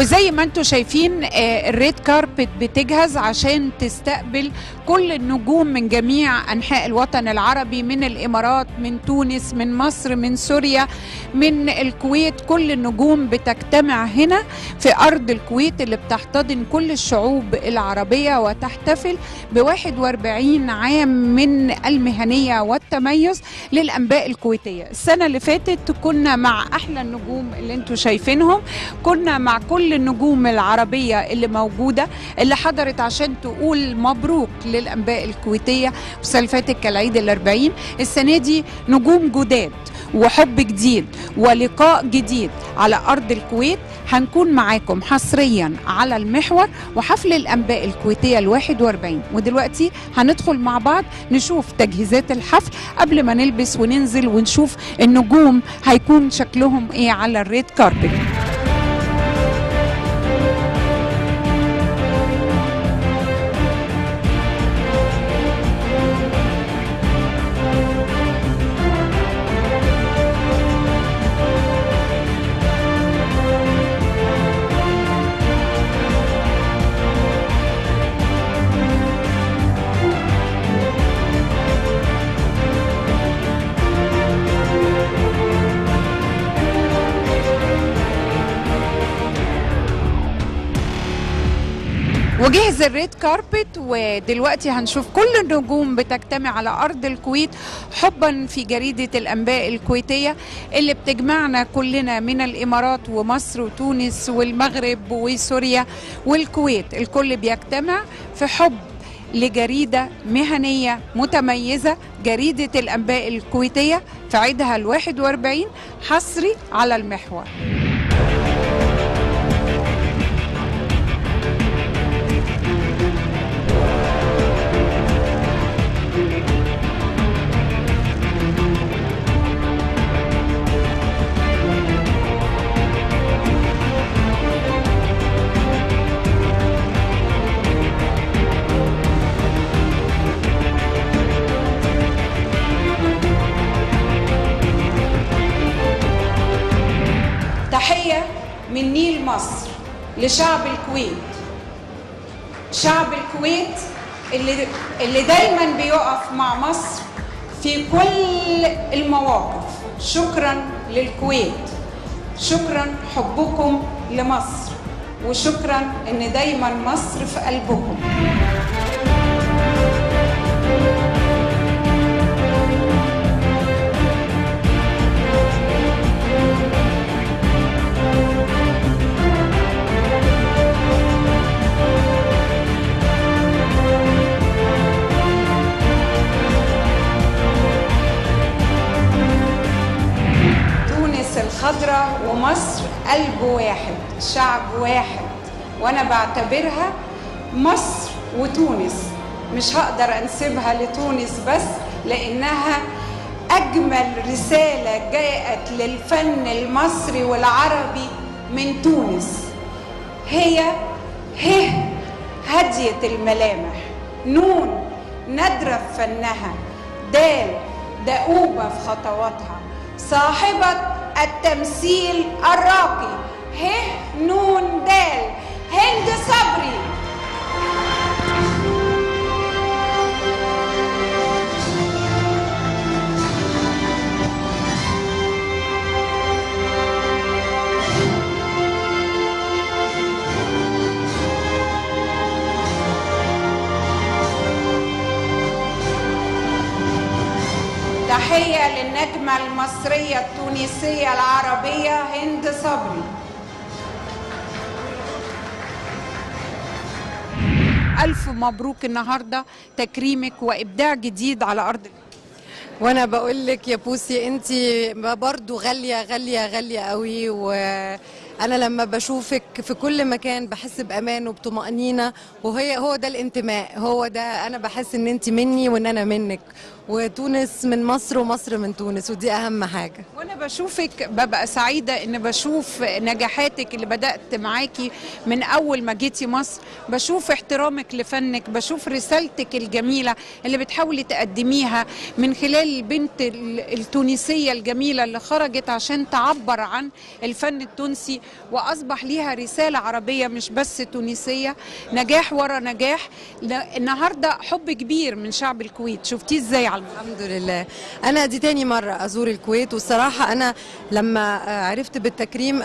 وزي ما انتم شايفين ال red carpet بتجهز عشان تستقبل كل النجوم من جميع أنحاء الوطن العربي، من الإمارات، من تونس، من مصر، من سوريا، من الكويت. كل النجوم بتجتمع هنا في أرض الكويت اللي بتحتضن كل الشعوب العربية وتحتفل ب 41 عام من المهنية والتميز للأنباء الكويتية. السنة اللي فاتت كنا مع أحلى النجوم اللي انتم شايفينهم، كنا مع كل النجوم العربية اللي موجودة اللي حضرت عشان تقول مبروك للأنباء الكويتية. والسنة اللي فاتت كالعيد ال40، السنة دي نجوم جداد وحب جديد ولقاء جديد على أرض الكويت. هنكون معاكم حصريا على المحور وحفل الأنباء الكويتية ال41. ودلوقتي هندخل مع بعض نشوف تجهيزات الحفل قبل ما نلبس وننزل ونشوف النجوم هيكون شكلهم ايه على ال red carpet. وجهز ال red carpet، ودلوقتي هنشوف كل النجوم بتجتمع على أرض الكويت حبا في جريدة الأنباء الكويتية اللي بتجمعنا كلنا من الإمارات ومصر وتونس والمغرب وسوريا والكويت. الكل بيجتمع في حب لجريدة مهنية متميزة، جريدة الأنباء الكويتية في عيدها ال41 حصري على المحور. تحية من نيل مصر لشعب الكويت، شعب الكويت اللي دايما بيقف مع مصر في كل المواقف. شكرا للكويت، شكرا حبكم لمصر، وشكرا ان دايما مصر في قلبكم. الخضراء ومصر قلب واحد، شعب واحد، وانا بعتبرها مصر وتونس، مش هقدر انسبها لتونس بس لانها اجمل رسالة جاءت للفن المصري والعربي من تونس. هي هادية الملامح، نون نادرة في فنها، دال دؤوبة في خطواتها، صاحبة التمثيل الراقي، ه نون دال، هند صبري. تحية للنجمة المصرية التونسية العربية هند صبري. ألف مبروك النهاردة تكريمك وإبداع جديد على أرض. وأنا بقول لك يا بوسي أنت برضو غالية غالية غالية قوي، وأنا لما بشوفك في كل مكان بحس بأمان وبطمأنينة، وهي هو ده الانتماء، هو ده أنا بحس إن أنت مني وإن أنا منك، وتونس من مصر ومصر من تونس، ودي أهم حاجة. وأنا بشوفك ببقى سعيدة إن بشوف نجاحاتك اللي بدأت معاكي من أول ما جيتي مصر، بشوف احترامك لفنك، بشوف رسالتك الجميلة اللي بتحاولي تقدميها من خلال البنت التونسية الجميلة اللي خرجت عشان تعبر عن الفن التونسي واصبح ليها رسالة عربية مش بس تونسية، نجاح ورا نجاح. النهارده حب كبير من شعب الكويت، شفتيه ازاي على المسرح؟ الحمد لله، انا دي تاني مرة ازور الكويت، والصراحة انا لما عرفت بالتكريم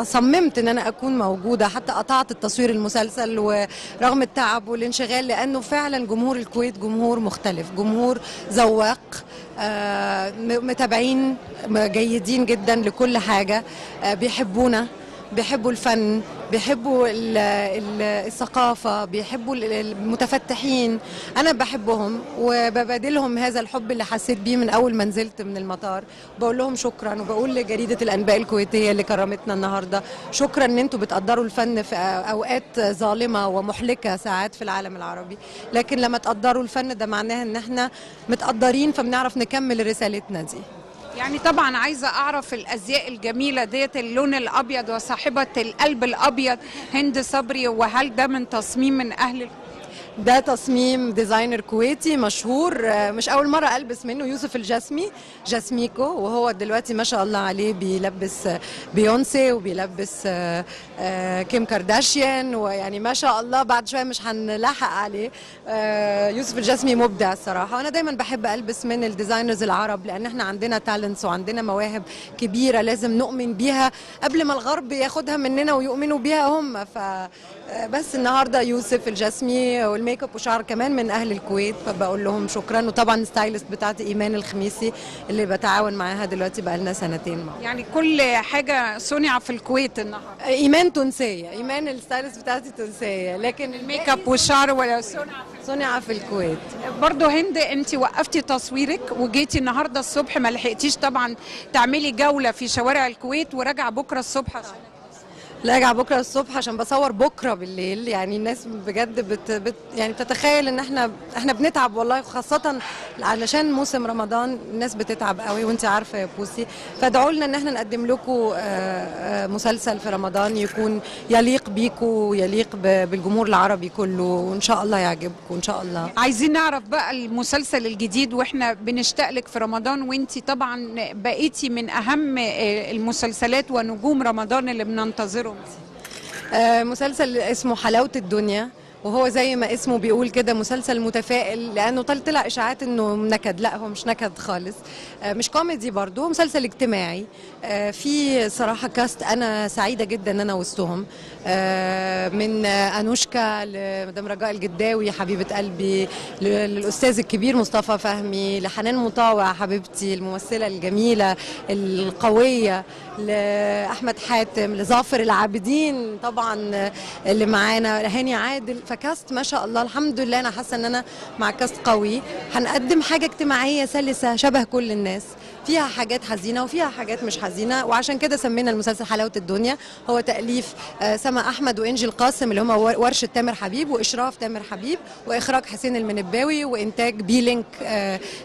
صممت ان انا اكون موجودة، حتى قطعت التصوير المسلسل ورغم التعب والانشغال، لانه فعلا جمهور الكويت جمهور مختلف، جمهور ذواق، متابعين جيدين جدا لكل حاجة، بيحبونا، بيحبوا الفن، بيحبوا الثقافة، بيحبوا المتفتحين. أنا بحبهم وببادلهم هذا الحب اللي حسيت بيه من أول ما نزلت من المطار. بقول لهم شكرا، وبقول لجريدة الأنباء الكويتية اللي كرمتنا النهاردة شكرا إن أنتوا بتقدروا الفن في أوقات ظالمة ومحلكة ساعات في العالم العربي، لكن لما تقدروا الفن ده معناها إن احنا متقدرين، فبنعرف نكمل رسالتنا دي. يعني طبعا عايزه اعرف الازياء الجميلة ديت، اللون الابيض وصاحبه القلب الابيض هند صبري، وهل ده من تصميم من اهل؟ ده تصميم designer كويتي مشهور، مش اول مرة البس منه، يوسف الجسمي، جاسميكو، وهو دلوقتي ما شاء الله عليه بيلبس بيونسي وبيلبس كيم كارداشيان، ويعني ما شاء الله بعد شوية مش هنلحق عليه. يوسف الجسمي مبدع الصراحة، وانا دايما بحب البس من ال designers العرب، لان احنا عندنا talents وعندنا مواهب كبيرة لازم نؤمن بيها قبل ما الغرب ياخدها مننا ويؤمنوا بيها هم. فبس النهارده يوسف الجسمي وال make up وشعر كمان من اهل الكويت، فبقول لهم شكرا. وطبعا ال stylist بتاعتي ايمان الخميسي اللي بتعاون معاها دلوقتي بقى لنا سنتين معاها. يعني كل حاجة صنع في الكويت النهارده. ايمان تونسية، ايمان ال stylist بتاعتي تونسية، لكن ال make up والشعر ولا صنع في الكويت. برضو هند، انت وقفتي تصويرك وجيتي النهارده الصبح، ما لحقتيش طبعا تعملي جولة في شوارع الكويت، وراجعه بكره الصبح عشان راجع بكره الصبح عشان بصور بكره بالليل. يعني الناس بجد يعني بتتخيل ان احنا بنتعب والله، خاصة علشان موسم رمضان الناس بتتعب قوي، وانت عارفه يا بوسي. فادعوا لنا ان احنا نقدم لكم مسلسل في رمضان يكون يليق بيكم ويليق بالجمهور العربي كله، وان شاء الله يعجبكم ان شاء الله. عايزين نعرف بقى المسلسل الجديد، واحنا بنشتاق لك في رمضان، وانت طبعا بقيتي من اهم المسلسلات ونجوم رمضان اللي بننتظره. مسلسل اسمه حلاوة الدنيا، وهو زي ما اسمه بيقول كده مسلسل متفائل، لأنه طلع إشاعات إنه نكد، لا هو مش نكد خالص، مش كوميدي برضه، مسلسل اجتماعي. في صراحة cast أنا سعيدة جدا إن أنا وسطهم، من أنوشكا لمدام رجاء الجداوي حبيبة قلبي، للأستاذ الكبير مصطفى فهمي، لحنان مطاوع حبيبتي الممثلة الجميلة القوية، لأحمد حاتم، لظافر العابدين طبعا اللي معانا، هاني عادل. ف cast ما شاء الله الحمد لله، أنا حاسة إن أنا مع cast قوي، هنقدم حاجة اجتماعية سلسة شبه كل الناس، فيها حاجات حزينة وفيها حاجات مش حزينة، وعشان كده سمينا المسلسل حلاوة الدنيا. هو تأليف سما أحمد وإنجي القاسم اللي هم ورشة تامر حبيب، وإشراف تامر حبيب، وإخراج حسين المنباوي، وإنتاج بيلينك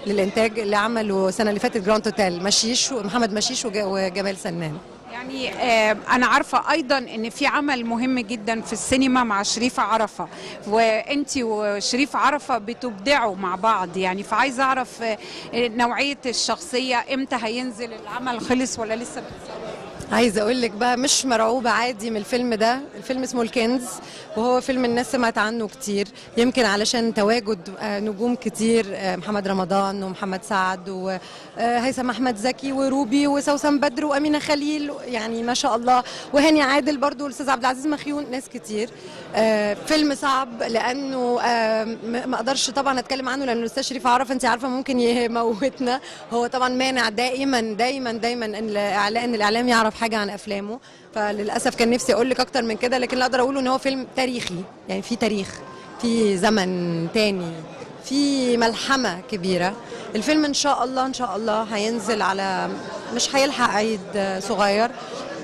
للإنتاج اللي عمله السنة اللي فاتت جراند اوتيل، مشيش ومحمد مشيش وجمال سنان. يعني أنا عارفة أيضا إن في عمل مهم جدا في السينما مع شريف عرفة، وأنتي وشريف عرفة بتبدعوا مع بعض، يعني فعايزة أعرف نوعية الشخصية، إمتى هينزل العمل، خلص ولا لسه بتصور؟ عايزه اقول لك بقى مش مرعوبه عادي من الفيلم ده. الفيلم اسمه الكنز، وهو فيلم الناس سمعت عنه كتير، يمكن علشان تواجد نجوم كتير، محمد رمضان ومحمد سعد وهيثم احمد زكي وروبي وسوسن بدر وامينه خليل، يعني ما شاء الله، وهاني عادل برضو، والاستاذ عبد العزيز مخيون، ناس كتير. فيلم صعب لانه ما اقدرش طبعا اتكلم عنه، لان الاستاذ شريف عرفة انت عارفه ممكن يموتنا. هو طبعا مانع دائما دائما دائما ان الاعلام يعرف حاجة عن افلامه، فللاسف كان نفسي اقول لك اكتر من كده، لكن اللي اقدر اقوله ان هو فيلم تاريخي، يعني في تاريخ، في زمن تاني، في ملحمة كبيرة. الفيلم ان شاء الله ان شاء الله هينزل على، مش هيلحق عيد صغير،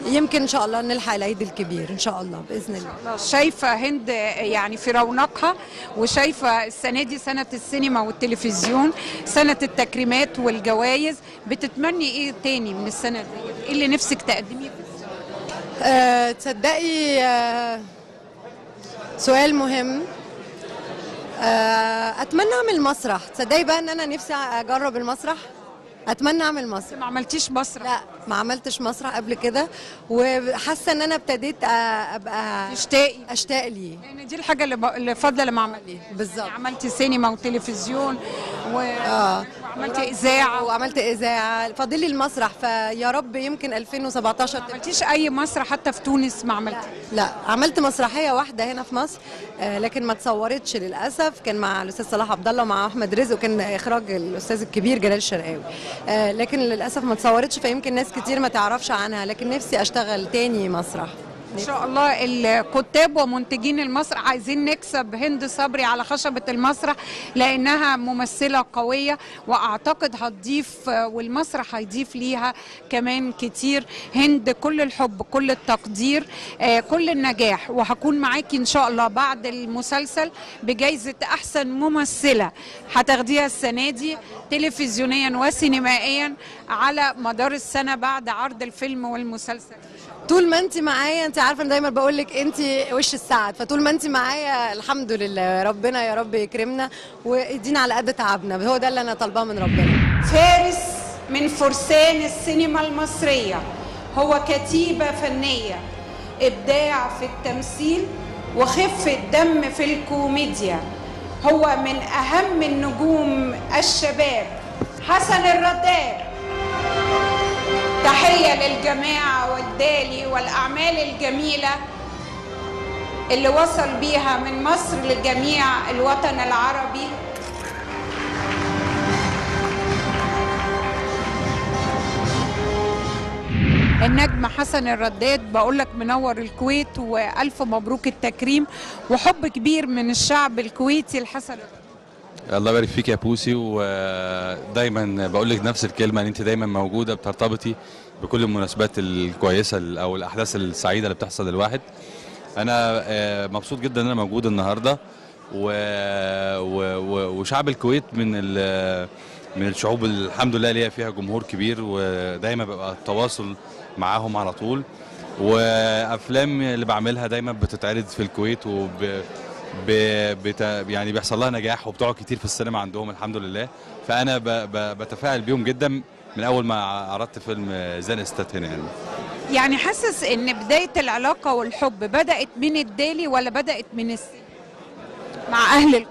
يمكن ان شاء الله نلحق العيد الكبير ان شاء الله باذن الله. شايفه هند يعني في رونقها، وشايفه السنة دي سنة السينما والتلفزيون، سنة التكريمات والجوائز، بتتمني ايه تاني من السنة دي؟ ايه اللي نفسك تقدميه؟ تصدقي سؤال مهم. اتمنى اعمل مسرح. تصدقي بقى ان انا نفسي اجرب المسرح. اتمنى اعمل مسرح. ما عملتيش مسرح؟ لا ما عملتش مسرح قبل كده، وحاسه ان انا ابتديت ابقى تشتاقي، اشتاق ليه، لان دي الحاجة اللي فاضلة اللي ما عملتيها. بالظبط. يعني عملتي سينما وتلفزيون وعملتي اذاعة، وعملت اذاعة، فاضل لي المسرح، فيا رب يمكن 2017. ما عملتيش اي مسرح حتى في تونس؟ ما عملتيش؟ لا عملت مسرحية واحدة هنا في مصر، لكن ما اتصورتش للاسف، كان مع الاستاذ صلاح عبد الله ومع احمد رزق، وكان اخراج الاستاذ الكبير جلال الشرقاوي، لكن للاسف ما اتصورتش، فيمكن ناس كتير ما تعرفش عنها، لكن نفسي اشتغل تاني مسرح ان شاء الله. الكتاب ومنتجين المسرح عايزين نكسب هند صبري على خشبة المسرح، لانها ممثلة قوية، واعتقد هتضيف، والمسرح هيضيف ليها كمان كتير. هند كل الحب، كل التقدير، كل النجاح، وهكون معاكي ان شاء الله بعد المسلسل بجائزة احسن ممثلة هتاخديها السنة دي تلفزيونيا وسينمائيا على مدار السنة بعد عرض الفيلم والمسلسل. طول ما انت معايا، انت عارفه انا دايما بقول لك انت وش السعد، فطول ما انت معايا الحمد لله، ربنا يا رب يكرمنا ويدينا على قد تعبنا، هو ده اللي انا طالباه من ربنا. فارس من فرسان السينما المصرية، هو كتيبة فنية، ابداع في التمثيل وخفه دم في الكوميديا، هو من اهم النجوم الشباب، حسن الرداد. تحية للجماعة والدالي والأعمال الجميلة اللي وصل بيها من مصر لجميع الوطن العربي. النجم حسن الرداد، بقولك منور الكويت، وألف مبروك التكريم، وحب كبير من الشعب الكويتي لحسن الرداد. الله يبارك فيك يا بوسي، ودايما بقول لك نفس الكلمة، ان انت دايما موجودة، بترتبطي بكل المناسبات الكويسة او الاحداث السعيدة اللي بتحصل للواحد. انا مبسوط جدا ان انا موجود النهارده، وشعب الكويت من الشعوب الحمد لله اللي هي فيها جمهور كبير، ودايما ببقى التواصل معاهم على طول، وافلام اللي بعملها دايما بتتعرض في الكويت، يعني بيحصل لها نجاح، وبتقعد كتير في السينما عندهم الحمد لله. فانا بتفائل بيهم جدا من اول ما عرضت فيلم زنقة ستات هنا. يعني حاسس ان بداية العلاقة والحب بدات من الدالي ولا بدات من السينما مع اهل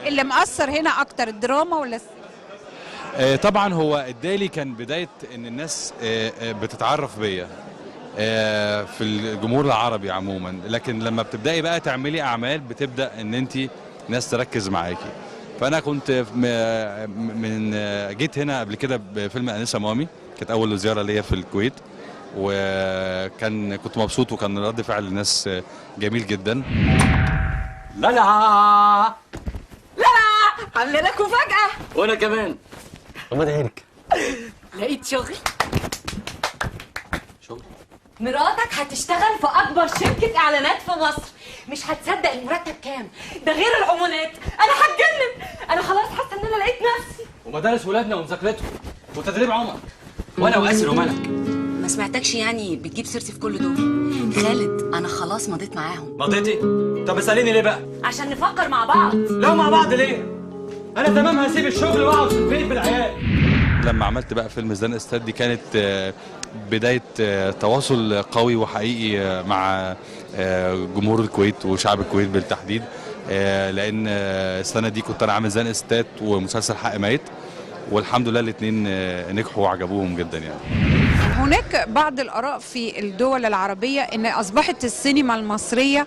اللي مأثر هنا اكتر، الدراما ولا السينما؟ طبعا هو الدالي كان بداية ان الناس بتتعرف بيا في الجمهور العربي عموما، لكن لما بتبداي بقى تعملي اعمال بتبدا ان انت ناس تركز معاكي. فانا كنت من جيت هنا قبل كده بفيلم انسه مامي، كانت اول زيارة ليا في الكويت، وكان كنت مبسوط، وكان رد فعل الناس جميل جدا. لا لا لا عامله لك مفاجاة. وانا كمان. غمض عينك. لقيت شغل. شغل؟ مراتك هتشتغل في اكبر شركة اعلانات في مصر، مش هتصدق المرتب كام، ده غير العمولات. انا هتجنن، انا خلاص حاسه ان انا لقيت نفسي. ومدارس ولادنا ومذاكرتهم وتدريب عمر، وانا واسر وملك. ما سمعتكش يعني بتجيب سيرتي في كل دول. خالد انا خلاص مضيت معاهم. مضيتي؟ طب اساليني ليه بقى؟ عشان نفكر مع بعض. لو مع بعض ليه؟ انا تمام هسيب الشغل واقعد في البيت بالعيال. لما عملت بقى فيلم زنقة ستات دي كانت بداية تواصل قوي وحقيقي مع جمهور الكويت وشعب الكويت بالتحديد، لأن السنة دي كنت أنا عامل زنقة ستات ومسلسل حق ميت، والحمد لله الاثنين نجحوا وعجبوهم جدا. يعني هناك بعض الآراء في الدول العربية أن أصبحت السينما المصرية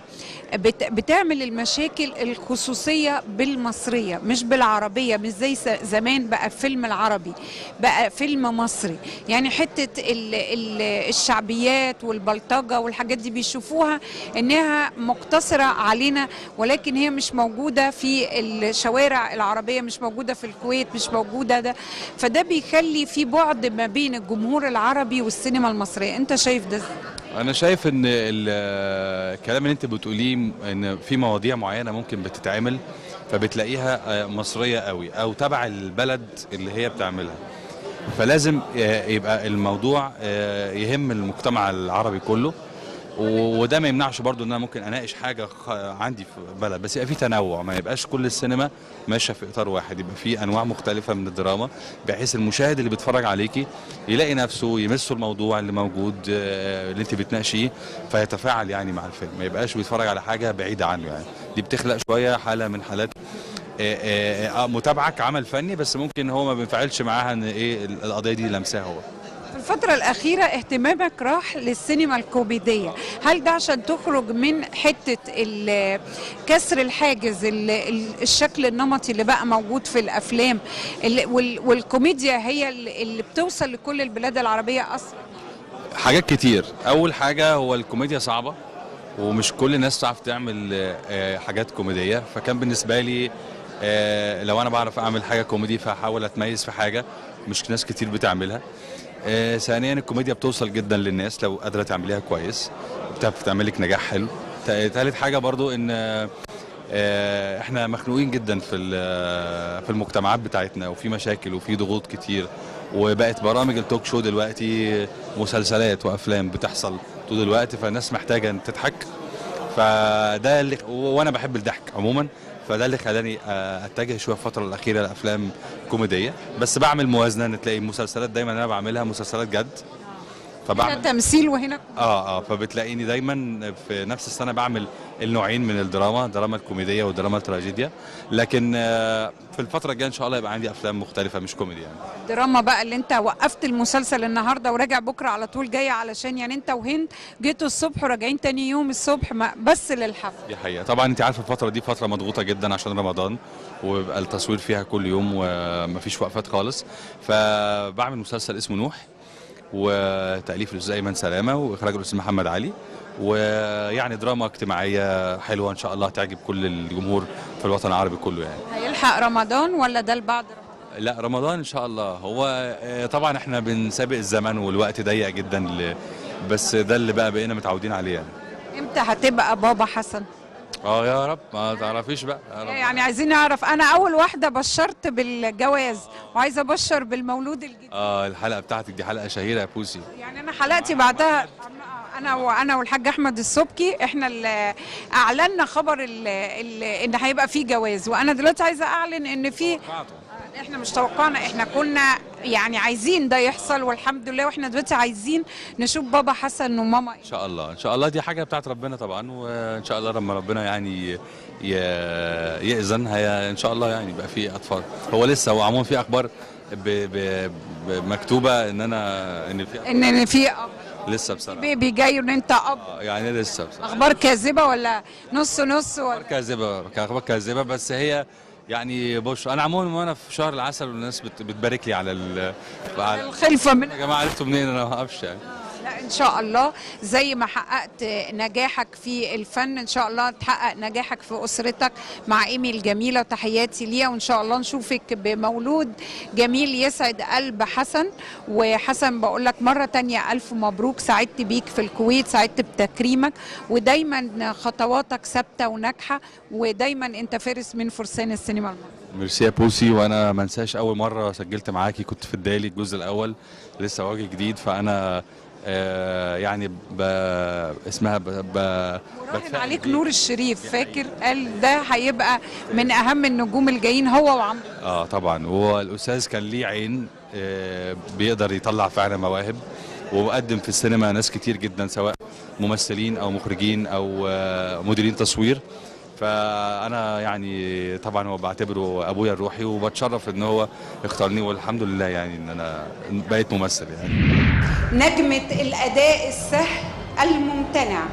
بتعمل المشاكل الخصوصية بالمصرية مش بالعربية، مش زي زمان بقى فيلم العربي بقى فيلم مصري. يعني حتة الشعبيات والبلطجة والحاجات دي بيشوفوها أنها مقتصرة علينا، ولكن هي مش موجودة في الشوارع العربية، مش موجودة في الكويت، مش موجودة ده. فده بيخلي في بعد ما بين الجمهور العربي والسينما المصرية. انت شايف ده؟ انا شايف ان الكلام اللي انت بتقوليه ان في مواضيع معينة ممكن بتتعمل فبتلاقيها مصرية قوي او تبع البلد اللي هي بتعملها، فلازم يبقى الموضوع يهم المجتمع العربي كله. وده ما يمنعش برضو ان انا ممكن اناقش حاجة عندي في بلد، بس يبقى في تنوع، ما يبقاش كل السينما ماشية في اطار واحد، يبقى في انواع مختلفة من الدراما بحيث المشاهد اللي بيتفرج عليكي يلاقي نفسه، يمسه الموضوع اللي موجود اللي انت بتناقشيه، فيتفاعل يعني مع الفيلم، ما يبقاش بيتفرج على حاجة بعيدة عنه يعني. دي بتخلق شوية حاله من حالات متابعه كعمل فني، بس ممكن هو ما بينفعلش معاها ان ايه القضية دي لمساها هو. في الفترة الأخيرة اهتمامك راح للسينما الكوميدية، هل ده عشان تخرج من حتة كسر الحاجز الشكل النمطي اللي بقى موجود في الأفلام، والكوميديا هي اللي بتوصل لكل البلاد العربية أصلا؟ حاجات كتير. أول حاجة هو الكوميديا صعبة ومش كل الناس تعرف تعمل حاجات كوميدية، فكان بالنسبة لي لو أنا بعرف أعمل حاجة كوميدي فأحاول أتميز في حاجة مش ناس كتير بتعملها. ثانيا الكوميديا بتوصل جدا للناس لو قادرة تعمليها كويس، بتعملك نجاح حلو. ثالث حاجة برضو ان احنا مخنوقين جدا في المجتمعات بتاعتنا، وفي مشاكل وفي ضغوط كتير، وبقت برامج ال talk show دلوقتي مسلسلات وافلام بتحصل طول الوقت، فالناس محتاجه ان تضحك، فده اللي وانا بحب الضحك عموما، فده اللي خلاني اتجه شوية في الفترة الاخيرة لافلام كوميدية، بس بعمل موازنه ان تلاقي مسلسلات دايما انا بعملها مسلسلات جد، فبعمل هنا تمثيل وهنا فبتلاقيني دايما في نفس السنة بعمل النوعين من الدراما، دراما الكوميدية ودراما التراجيديا، لكن في الفترة الجاية ان شاء الله يبقى عندي افلام مختلفة مش كوميدي يعني. دراما بقى اللي انت وقفت المسلسل النهارده وراجع بكره على طول جاي، علشان يعني انت وهند جيتوا الصبح وراجعين تاني يوم الصبح بس للحفل. دي حقيقة طبعا، انت عارفه الفترة دي فترة مضغوطه جدا عشان رمضان، وبيبقى التصوير فيها كل يوم ومفيش وقفات خالص، فبعمل مسلسل اسمه نوح، وتأليف الأستاذ أيمن سلامة وإخراج الأستاذ محمد علي، ويعني دراما اجتماعية حلوة إن شاء الله تعجب كل الجمهور في الوطن العربي كله يعني. هيلحق رمضان ولا ده بعد رمضان؟ لا رمضان إن شاء الله. هو طبعا إحنا بنسابق الزمن والوقت ضيق جدا، بس ده اللي بقينا متعودين عليه يعني. إمتى هتبقى بابا حسن؟ يا رب ما تعرفيش بقى يا رب. يعني عايزين نعرف. انا اول واحدة بشرت بالجواز وعايزه ابشر بالمولود الجديد. الحلقة بتاعتك دي حلقة شهيرة يا بوسي. يعني انا حلقتي بعدها انا والحاج احمد السبكي احنا اللي اعلنا خبر ان هيبقى فيه جواز، وانا دلوقتي عايزه اعلن ان في، احنا مش توقعنا، احنا كنا يعني عايزين ده يحصل والحمد لله، واحنا دلوقتي عايزين نشوف بابا حسن وماما ان شاء الله. ان شاء الله دي حاجة بتاعت ربنا طبعا، وان شاء الله لما ربنا يعني يأذن هي ان شاء الله يعني يبقى في اطفال. هو لسه، هو عموما في اخبار مكتوبة ان انا ان في ان في اب لسه بصراحة بيبي جاي وان انت اب، يعني لسه بصراحة. اخبار كاذبة ولا نص نص ولا اخبار كاذبة؟ اخبار كاذبة، بس هي يعني بشرى. انا عموما وانا في شهر العسل والناس بتبارك لي على الخلفة. من يا جماعة عرفتوا منين؟ انا ما اعرفش يعني. لا ان شاء الله زي ما حققت نجاحك في الفن ان شاء الله تحقق نجاحك في اسرتك مع ايمي الجميلة، وتحياتي ليها، وان شاء الله نشوفك بمولود جميل يسعد قلب حسن. وحسن بقول لك مرة تانية الف مبروك، سعدت بيك في الكويت، سعدت بتكريمك، ودايما خطواتك ثابتة وناجحة، ودايما انت فارس من فرسان السينما المصرية. ميرسي يا بوسي. وانا ما انساش اول مرة سجلت معاكي كنت في الدالي الجزء الاول، لسه وجه جديد، فانا يعني اسمها مراهن عليك نور الشريف، فاكر قال ده هيبقى من اهم النجوم الجايين هو وعمرو. طبعا هو الاستاذ كان ليه عين، بيقدر يطلع فعلا مواهب، وقدم في السينما ناس كتير جدا سواء ممثلين او مخرجين او مديرين تصوير، فانا يعني طبعا هو بعتبره ابويا الروحي، وبتشرف ان هو اختارني، والحمد لله يعني ان انا بقيت ممثل يعني. نجمة الأداء السهل الممتنع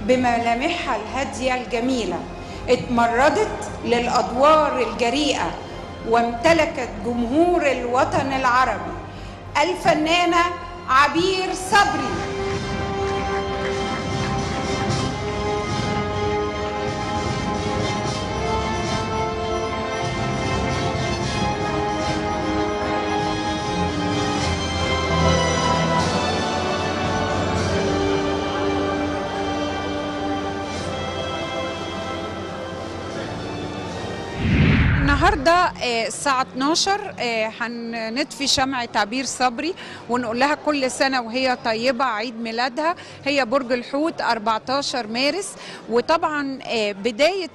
بملامحها الهادية الجميلة اتمردت للأدوار الجريئة وامتلكت جمهور الوطن العربي، الفنانة عبير صبري. النهارده الساعة 12 هنطفي شمعة عبير صبري ونقول لها كل سنة وهي طيبة، عيد ميلادها، هي برج الحوت 14 مارس. وطبعا بداية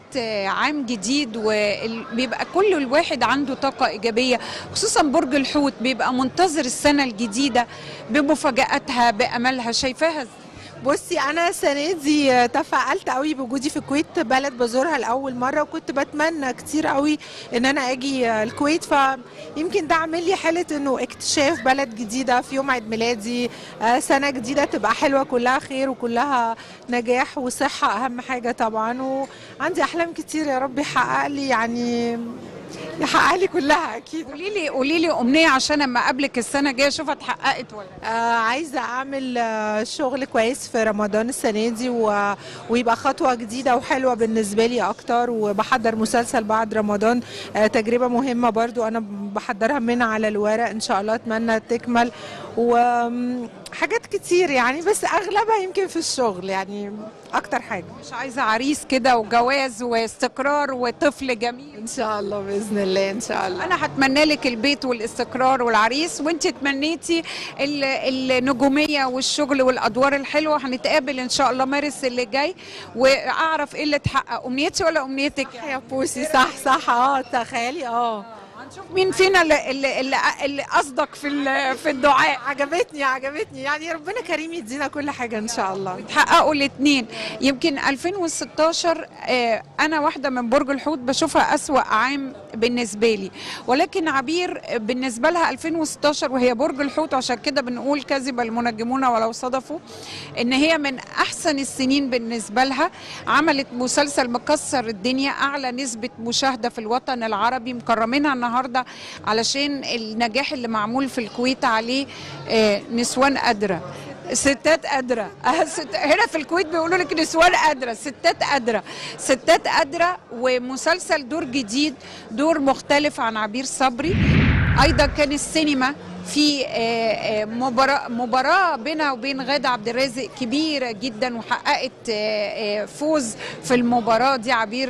عام جديد وبيبقى كل الواحد عنده طاقة ايجابية، خصوصا برج الحوت بيبقى منتظر السنة الجديدة بمفاجاتها باملها. شايفاها؟ بصي انا السنة دي تفائلت قوي بوجودي في الكويت، بلد بزورها لاول مرة، وكنت بتمنى كتير قوي ان انا اجي الكويت، فيمكن ده عامل لي حاله انه اكتشاف بلد جديدة في يوم عيد ميلادي، سنة جديدة تبقى حلوة كلها خير وكلها نجاح وصحة اهم حاجة طبعا. وعندي احلام كتير يا رب يحقق لي، يعني يحقق لي كلها اكيد. قولي لي امنية عشان اما اقابلك السنة الجاية اشوفها اتحققت ولا لا. عايزه اعمل شغل كويس في رمضان السنة دي ويبقى خطوة جديدة وحلوه بالنسبة لي اكتر. وبحضر مسلسل بعد رمضان، تجربه مهمة برضو انا بحضرها من على الورق ان شاء الله، اتمنى تكمل. وحاجات كتير يعني، بس اغلبها يمكن في الشغل يعني اكتر حاجة. مش عايزه عريس كده وجواز واستقرار وطفل جميل؟ ان شاء الله باذن الله. ان شاء الله انا هتمنى لك البيت والاستقرار والعريس، وانت تمنيتي النجومية والشغل والادوار الحلوة. هنتقابل ان شاء الله مارس اللي جاي واعرف ايه اللي اتحقق، امنيتي ولا امنيتك؟ صح يا بوسي، صح صح. تخيلي هنشوف مين فينا اللي اصدق في الدعاء. عجبتني يعني، ربنا كريم يدينا كل حاجة ان شاء الله تحققوا الاثنين. يمكن 2016 انا واحدة من برج الحوت بشوفها اسوأ عام بالنسبة لي، ولكن عبير بالنسبة لها 2016 وهي برج الحوت، عشان كده بنقول كذب المنجمون ولو صدفوا، ان هي من احسن السنين بالنسبة لها. عملت مسلسل مكسر الدنيا، اعلى نسبه مشاهده في الوطن العربي، مكرمينها النهارده علشان النجاح اللي معمول في الكويت عليه. نسوان قادرة، ستات قادرة. هنا في الكويت بيقولوا لك نسوان قادرة، ستات قادرة، ستات قادرة. ومسلسل دور جديد، دور مختلف عن عبير صبري. ايضا كان السينما في مباراة بينها وبين غادة عبد الرازق كبيرة جدا، وحققت فوز في المباراة دي عبير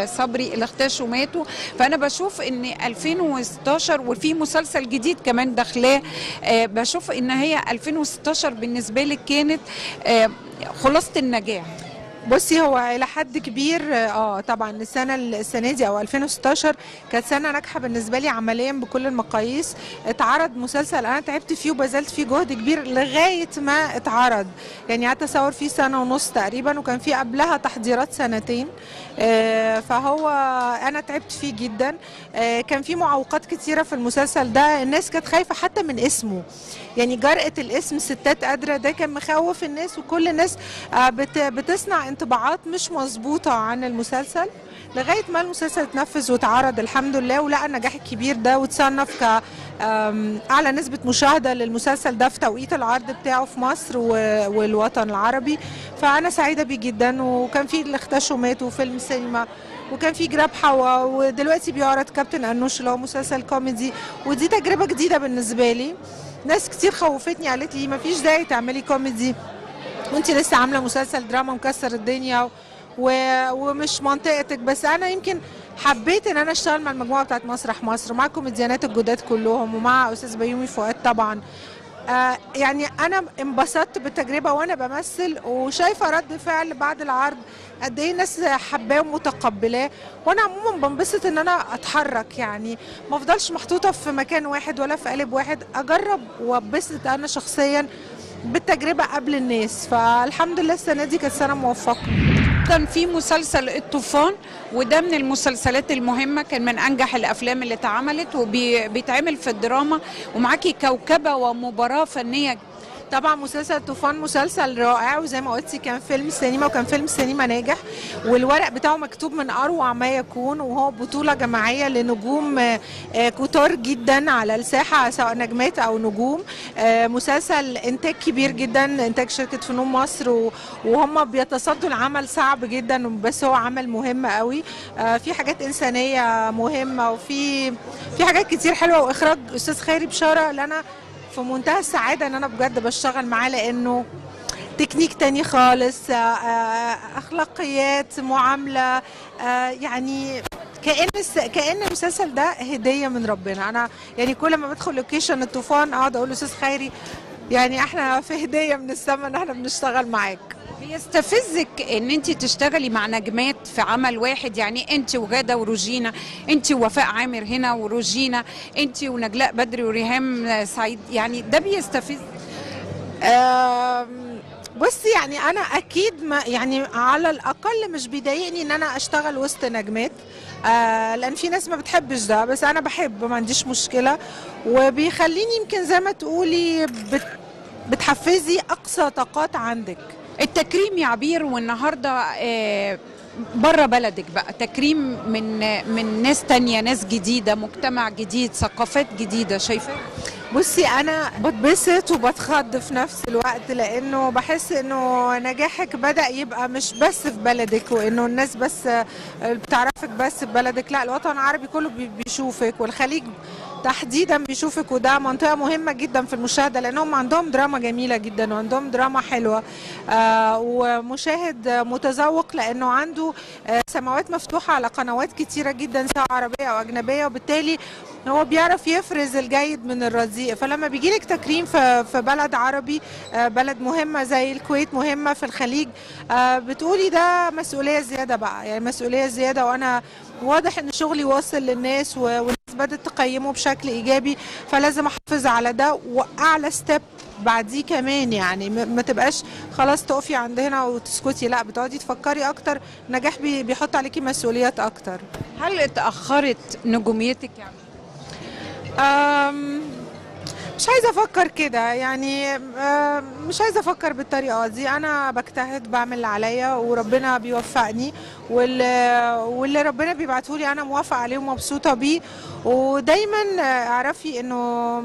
صبري اللي اختشوا ماتوا. فأنا بشوف إن 2016 وفي مسلسل جديد كمان داخلاه، بشوف إن هي 2016 بالنسبة لك كانت خلاصة النجاح. بصي هو الى حد كبير طبعا السنة دي او 2016 كانت سنة ناجحة بالنسبة لي عمليا بكل المقاييس. اتعرض مسلسل انا تعبت فيه وبذلت فيه جهد كبير لغاية ما اتعرض، يعني قعدت اصور فيه 1.5 سنة تقريبا، وكان في قبلها تحضيرات 2 سنين. فهو انا تعبت فيه جدا. كان في معوقات كتيرة في المسلسل ده، الناس كانت خايفة حتى من اسمه، يعني جرأة الاسم ستات قادرة ده كان مخوف الناس، وكل الناس بتصنع انطباعات مش مظبوطة عن المسلسل، لغاية ما المسلسل اتنفذ واتعرض الحمد لله ولقى النجاح الكبير ده، وتصنف كأعلى نسبة مشاهدة للمسلسل ده في توقيت العرض بتاعه في مصر والوطن العربي. فأنا سعيدة بيه جدا. وكان في اللي اختشوا ماتوا فيلم سينما، وكان في جراب حوا، ودلوقتي بيعرض كابتن أنوش اللي هو مسلسل كوميدي، ودي تجربة جديدة بالنسبة لي. ناس كتير خوفتني قالت لي مفيش داعي تعملي كوميدي وانت لسه عامله مسلسل دراما مكسر الدنيا ومش منطقتك، بس انا يمكن حبيت ان انا اشتغل مع المجموعة بتاعت مسرح مصر، مع الكوميديانات الجداد كلهم، ومع استاذ بيومي فؤاد طبعا. يعني انا انبسطت بالتجربة وانا بمثل، وشايفه رد فعل بعد العرض قد ايه الناس حباه ومتقبلاه. وانا عموما بنبسط ان انا اتحرك، يعني ما افضلش محطوطة في مكان واحد ولا في قالب واحد، اجرب وابسط انا شخصيا بالتجربة قبل الناس. فالحمد لله السنة دي كانت سنة موفقة. كان في مسلسل الطوفان، وده من المسلسلات المهمة، كان من أنجح الأفلام اللي اتعملت وبيتعمل في الدراما، ومعاكي كوكبة ومباراة فنية. طبعا مسلسل الطوفان مسلسل رائع، وزي ما قلتي كان فيلم سينما، وكان فيلم سينما ناجح، والورق بتاعه مكتوب من اروع ما يكون، وهو بطوله جماعية لنجوم كتار جدا على الساحة سواء نجمات او نجوم. مسلسل انتاج كبير جدا، انتاج شركة فنون مصر، وهم بيتصدوا لعمل صعب جدا، بس هو عمل مهم قوي. في حاجات انسانيه مهمة، وفي حاجات كتير حلوة، واخراج استاذ خيري بشارة اللي انا في منتهى السعادة ان انا بجد بشتغل معاه، لانه تكنيك تاني خالص، اخلاقيات، معاملة، يعني كأن المسلسل ده هديه من ربنا. انا يعني كل ما بدخل location الطوفان اقعد اقول لاستاذ خيري يعني احنا في هديه من السما ان احنا بنشتغل معاك. بيستفزك ان انت تشتغلي مع نجمات في عمل واحد؟ يعني انت وغاده وروجينا، انت ووفاء عامر هنا وروجينا، انت ونجلاء بدري وريهام سعيد، يعني ده بيستفز؟ بصي يعني انا اكيد ما يعني على الاقل مش بيضايقني ان انا اشتغل وسط نجمات، لان في ناس ما بتحبش ده، بس انا بحب، ما عنديش مشكلة، وبيخليني يمكن زي ما تقولي بتحفزي اقصى طاقات عندك. التكريم يا عبير، والنهارده بره بلدك بقى تكريم من ناس تانية، ناس جديدة، مجتمع جديد، ثقافات جديدة، شايفه؟ بصي انا بتبسط وبتخض في نفس الوقت، لانه بحس انه نجاحك بدأ يبقى مش بس في بلدك، وانه الناس بس بتعرفك بس في بلدك، لا الوطن العربي كله بيشوفك، والخليج تحديدا بيشوفك، وده منطقة مهمة جدا في المشاهدة، لانهم عندهم دراما جميلة جدا وعندهم دراما حلوة، ومشاهد متذوق لانه عنده سماوات مفتوحة على قنوات كتيرة جدا سواء عربية او اجنبية، وبالتالي هو بيعرف يفرز الجيد من الرديء. فلما بيجيلك تكريم في بلد عربي، بلد مهمة زي الكويت، مهمة في الخليج، بتقولي ده مسؤولية زيادة بقى، يعني مسؤولية زيادة، وانا واضح ان شغلي واصل للناس والناس بدأت تقيمه بشكل ايجابي، فلازم احافظ على ده، واعلى step بعديه كمان، يعني ما تبقاش خلاص تقفي عند هنا وتسكتي، لا بتقعدي تفكري اكتر، نجاح بيحط عليكي مسؤوليات اكتر. هل اتأخرت نجوميتك يعني؟ مش عايزه افكر كده يعني، مش عايزه افكر بالطريقة دي، انا بجتهد، بعمل اللي عليا وربنا بيوفقني، واللي ربنا بيبعته لي انا موافقة عليه ومبسوطة بيه. ودايما اعرفي انه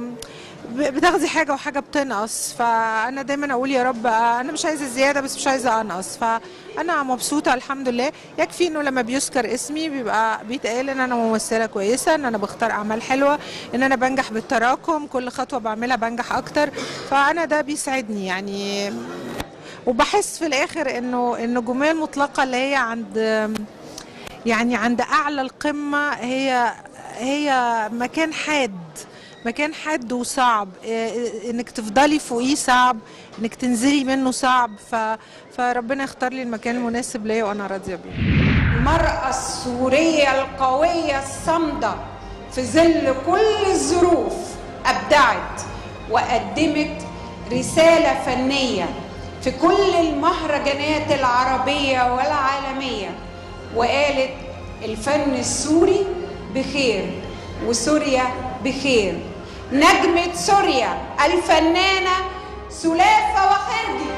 بتاخدي حاجة وحاجه بتنقص، فانا دايما اقول يا رب انا مش عايزه زيادة بس مش عايزه انقص، فانا مبسوطة الحمد لله. يكفي انه لما بيذكر اسمي بيبقى بيتقال ان انا ممثلة كويسة، ان انا بختار اعمال حلوة، ان انا بنجح بالتراكم، كل خطوة بعملها بنجح اكتر، فانا ده بيسعدني يعني. وبحس في الاخر انه النجومية المطلقة اللي هي عند يعني عند اعلى القمه هي مكان حاد، مكان حاد وصعب، انك تفضلي فوقيه صعب، انك تنزلي منه صعب، فربنا اختار لي المكان المناسب ليا وانا راضية بيه. المرأة السورية القوية الصامدة في ظل كل الظروف أبدعت وقدمت رسالة فنية في كل المهرجانات العربية والعالمية، وقالت الفن السوري بخير وسوريا بخير. نجمة سوريا الفنانة سلاف فواخرجي.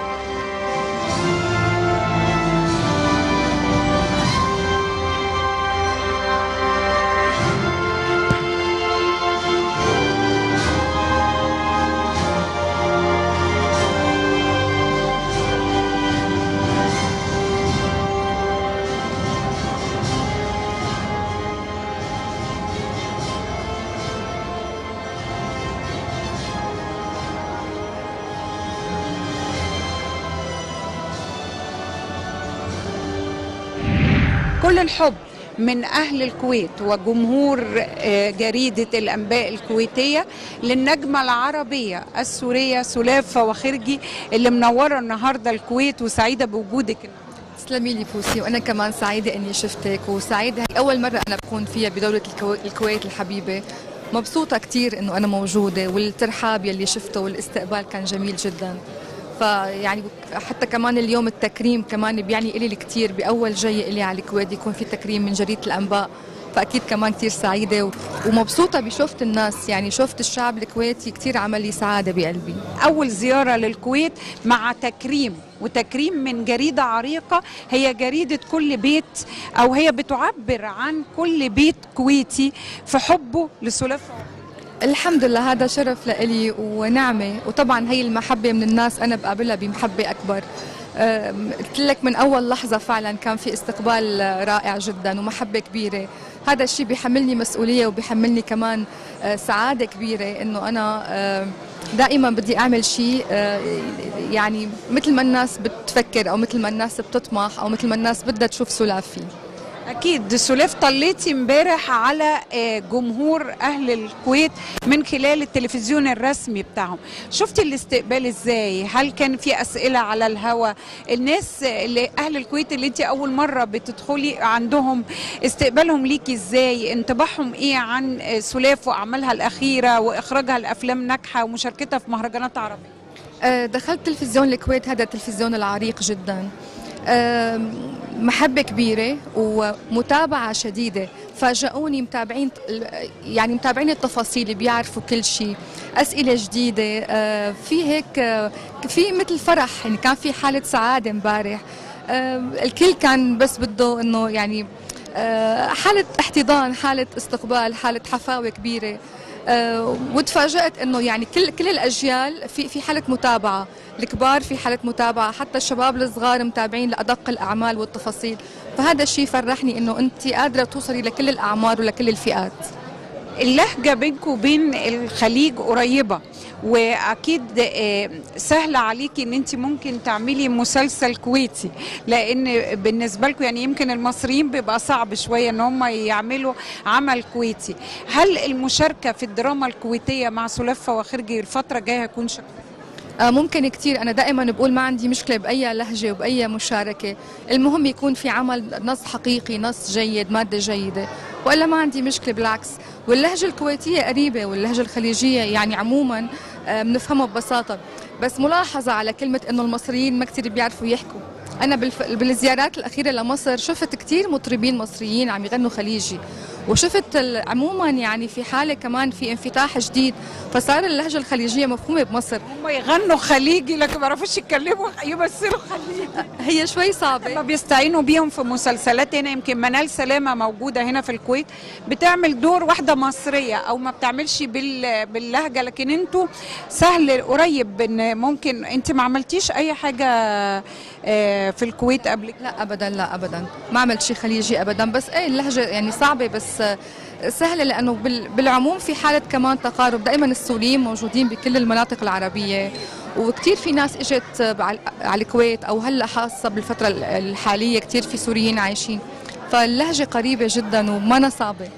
كل الحب من أهل الكويت وجمهور جريدة الأنباء الكويتية للنجمة العربية السورية سلاف فواخرجي اللي منورة النهاردة الكويت، وسعيدة بوجودك. تسلمي لي بوسي، وأنا كمان سعيدة إني شفتك، وسعيدة هي أول مرة أنا بكون فيها بدولة الكويت الحبيبة. مبسوطة كثير إنه أنا موجودة، والترحاب يلي شفته والاستقبال كان جميل جدا. فيعني حتى كمان اليوم التكريم كمان بيعني إلي الكثير، بأول جاي إلي على الكويت يكون في تكريم من جريدة الأنباء، فأكيد كمان كثير سعيدة ومبسوطة بشوفة الناس، يعني شوفة الشعب الكويتي كثير عمل لي سعادة بقلبي. أول زيارة للكويت مع تكريم، وتكريم من جريدة عريقة هي جريدة كل بيت، أو هي بتعبر عن كل بيت كويتي في حبه لسلاف. الحمد لله هذا شرف لإلي ونعمة، وطبعا هي المحبة من الناس أنا بقابلها بمحبة أكبر. قلت لك من أول لحظة فعلا كان في استقبال رائع جدا ومحبة كبيرة، هذا الشيء بيحملني مسؤولية وبيحملني كمان سعادة كبيرة إنه أنا دائما بدي أعمل شيء يعني مثل ما الناس بتفكر أو مثل ما الناس بتطمح أو مثل ما الناس بدها تشوف سلاف فيه. اكيد. سلاف، طليتي امبارح على جمهور اهل الكويت من خلال التلفزيون الرسمي بتاعهم، شفتي الاستقبال ازاي؟ هل كان في اسئلة على الهوا؟ الناس اللي اهل الكويت اللي انت اول مرة بتدخلي عندهم، استقبالهم ليكي ازاي؟ انطباعهم ايه عن سلاف واعمالها الاخيرة واخراجها لافلام ناجحة ومشاركتها في مهرجانات عربية؟ دخلت تلفزيون الكويت، هذا التلفزيون العريق جدا، محبة كبيرة ومتابعة شديدة، فاجئوني، متابعين يعني متابعين التفاصيل، بيعرفوا كل شيء، أسئلة جديدة، في هيك في مثل فرح، يعني كان في حالة سعادة امبارح، الكل كان بس بده إنه يعني حالة احتضان، حالة استقبال، حالة حفاوة كبيرة. وتفاجأت انه يعني كل الاجيال في حاله متابعه، الكبار في حاله متابعه، حتى الشباب الصغار متابعين لادق الاعمال والتفاصيل، فهذا الشيء فرحني انه انت قادرة توصلي لكل الاعمار ولكل الفئات. اللهجة بينكم وبين الخليج قريبه، واكيد سهل عليكي ان انت ممكن تعملي مسلسل كويتي، لان بالنسبة لكم يعني يمكن المصريين بيبقى صعب شوية ان هم يعملوا عمل كويتي. هل المشاركة في الدراما الكويتية مع سلاف فواخرجي الفترة الجاية هيكون شكلها؟ ممكن كثير. أنا دائما بقول ما عندي مشكلة بأي لهجة وبأي مشاركة، المهم يكون في عمل نص حقيقي، نص جيد، مادة جيدة، وإلا ما عندي مشكلة بالعكس. واللهجة الكويتية قريبة، واللهجة الخليجية يعني عموما بنفهمها ببساطة. بس ملاحظة على كلمة إنه المصريين ما كثير بيعرفوا يحكوا، أنا بالزيارات الأخيرة لمصر شفت كثير مطربين مصريين عم يغنوا خليجي، وشفت عموما يعني في حالة كمان في انفتاح جديد، فصار اللهجة الخليجية مفهومة بمصر. هم يغنوا خليجي لكن ما يعرفوش يتكلموا، يمثلوا خليجي، هي شوي صعبة. ما بيستعينوا بيهم في مسلسلات هنا، يمكن منال سلامة موجودة هنا في الكويت بتعمل دور واحدة مصرية أو ما بتعملش باللهجة، لكن انتوا سهل قريب ان ممكن. انت ما عملتيش أي حاجة في الكويت قبل؟ لا أبدا، لا أبدا، ما عملت شيء خليجي أبدا. بس ايه اللهجة يعني صعبة بس سهلة، لأنه بالعموم في حالة كمان تقارب، دائما السوريين موجودين بكل المناطق العربية، وكثير في ناس اجت على الكويت أو هلا خاصة بالفترة الحالية كثير في سوريين عايشين، فاللهجة قريبة جدا وما صعبة.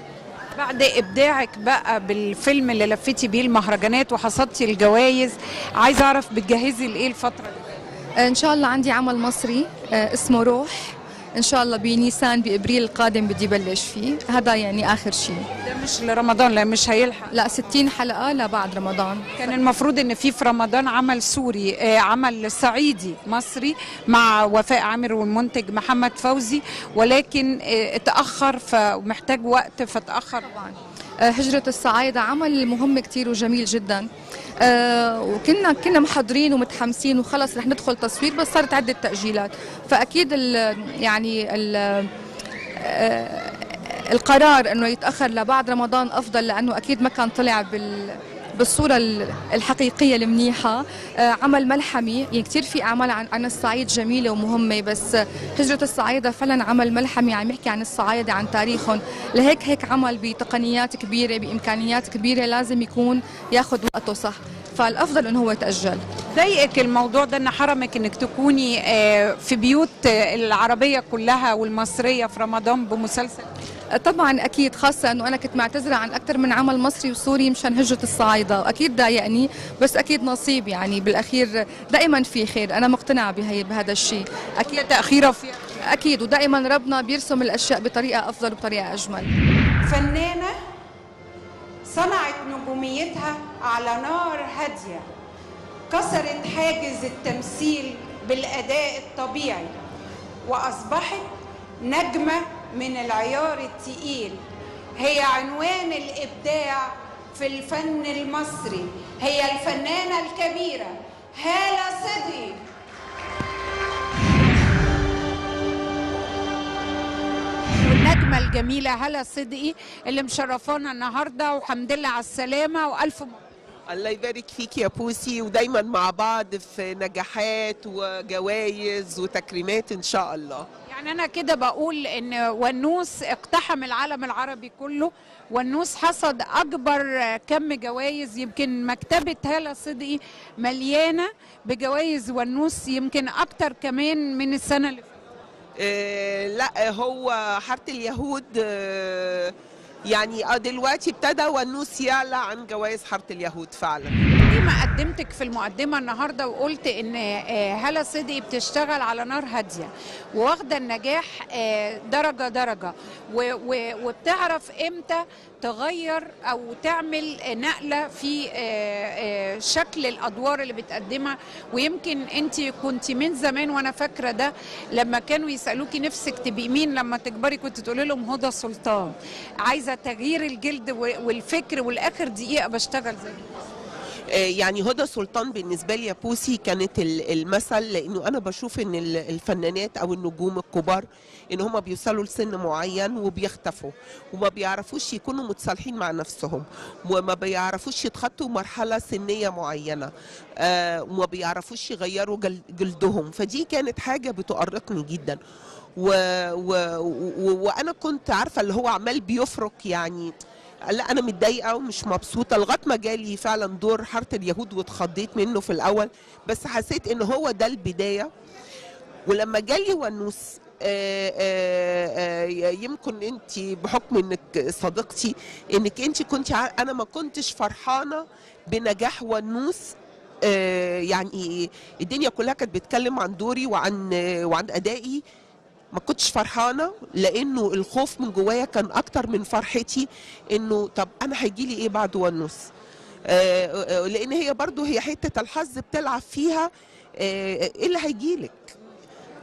بعد إبداعك بقى بالفيلم اللي لفتي بيه المهرجانات وحصدتي الجوائز، عايزة أعرف بتجهزي لإيه الفترة دي؟ إن شاء الله عندي عمل مصري اسمه روح، إن شاء الله بنيسان بإبريل القادم بدي بلش فيه، هذا يعني آخر شيء. ده مش لرمضان؟ لا مش هيلحق، لا 60 حلقة لبعد رمضان. كان المفروض إن في رمضان عمل سوري، عمل صعيدي مصري مع وفاء عامر والمنتج محمد فوزي، ولكن اتأخر فمحتاج وقت فتأخر. طبعا هجرة الصعايدة عمل مهم كتير وجميل جدا، وكنا محضرين ومتحمسين وخلص رح ندخل تصوير، بس صارت عدة تأجيلات، فأكيد ال يعني ال القرار انه يتأخر لبعد رمضان أفضل، لأنه أكيد ما كان طلع بالصورة الحقيقية المنيحة. عمل ملحمي، يعني كثير في أعمال عن الصعيد جميلة ومهمة، بس هجرة الصعايدة فعلا عمل ملحمي عم يحكي عن الصعايدة، عن تاريخهم، لهيك هيك عمل بتقنيات كبيرة بإمكانيات كبيرة لازم يكون ياخذ وقته صح، فالأفضل إنه هو يتأجل. ضايقك الموضوع ده إن حرمك إنك تكوني في بيوت العربية كلها والمصرية في رمضان بمسلسل؟ طبعا اكيد، خاصة انه انا كنت معتذره عن اكثر من عمل مصري وسوري مشان هجره الصعايده، واكيد ضايقني، بس اكيد نصيب، يعني بالاخير دائما في خير، انا مقتنعة بهذا الشيء. اكيد تاخيره فيها اكيد، ودائما ربنا بيرسم الاشياء بطريقة افضل وبطريقة اجمل. فنانة صنعت نجوميتها على نار هادية، كسرت حاجز التمثيل بالاداء الطبيعي، واصبحت نجمه من العيار الثقيل. هي عنوان الإبداع في الفن المصري، هي الفنانة الكبيرة هالة صدقي. والنجمة الجميلة هالة صدقي اللي مشرفانا النهاردة، وحمد لله على السلامة وألف مبروك. الله يبارك فيك يا بوسي، ودايما مع بعض في نجاحات وجوائز وتكريمات ان شاء الله. يعني انا كده بقول ان ونوس اقتحم العالم العربي كله، ونوس حصد اكبر كم جوائز، يمكن مكتبة هالة صدقي مليانة بجوائز ونوس، يمكن اكتر كمان من السنة اللي فاتت. لا هو حارة اليهود يعني دلوقتي ابتدى ونوس يعلى عن جوائز حارة اليهود فعلا. ما قدمتك في المقدمة النهاردة وقلت ان هالة صدقي بتشتغل على نار هادية وواخدة النجاح درجة درجة، وبتعرف امتى تغير او تعمل نقلة في شكل الادوار اللي بتقدمها. ويمكن انت كنت من زمان وانا فاكرة ده لما كانوا يسألوكي نفسك تبقي مين لما تكبري كنت تقولي لهم هدى سلطان، عايزة تغيير الجلد والفكر، والاخر دقيقة بشتغل زي يعني هدى سلطان بالنسبة لي يا بوسي كانت المثل، لأنه أنا بشوف إن الفنانات أو النجوم الكبار إن هم بيوصلوا لسن معين وبيختفوا وما بيعرفوش يكونوا متصالحين مع نفسهم، وما بيعرفوش يتخطوا مرحلة سنية معينة، وما بيعرفوش يغيروا جلدهم. فدي كانت حاجة بتؤرقني جدا، وأنا كنت عارفة اللي هو عمال بيفرك، يعني لا أنا متضايقة ومش مبسوطة، لغاية ما جالي فعلا دور حارة اليهود واتخضيت منه في الأول، بس حسيت إن هو ده البداية. ولما جالي ونوس يمكن أنت بحكم إنك صديقتي إنك أنت كنت أنا ما كنتش فرحانة بنجاح ونوس، يعني الدنيا كلها كانت بتتكلم عن دوري وعن أدائي، ما كنتش فرحانة لانه الخوف من جوايا كان اكتر من فرحتي انه طب انا هيجي لي ايه بعد ونوس، لان هي برضو هي حتة الحظ بتلعب فيها، ايه اللي هيجي لك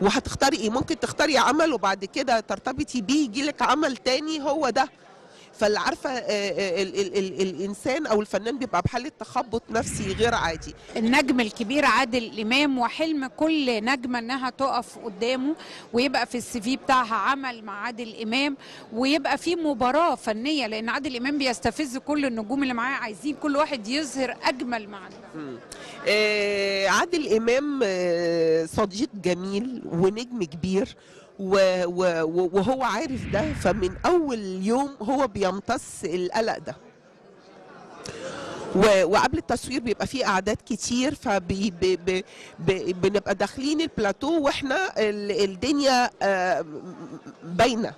وهتختاري ايه، ممكن تختاري عمل وبعد كده ترتبطي بيه يجي لك عمل تاني هو ده. فاللي عارفه الانسان او الفنان بيبقى بحاله تخبط نفسي غير عادي. النجم الكبير عادل امام، وحلم كل نجمه انها تقف قدامه ويبقى في السي في بتاعها عمل مع عادل امام، ويبقى في مباراة فنية، لان عادل امام بيستفز كل النجوم اللي معاه، عايزين كل واحد يظهر اجمل ما عنده. عادل امام صديق جميل ونجم كبير، وهو عارف ده، فمن أول يوم هو بيمتص القلق ده. وقبل التصوير بيبقى فيه أعداد كتير، فبنبقى داخلين البلاتو وإحنا الدنيا باينة.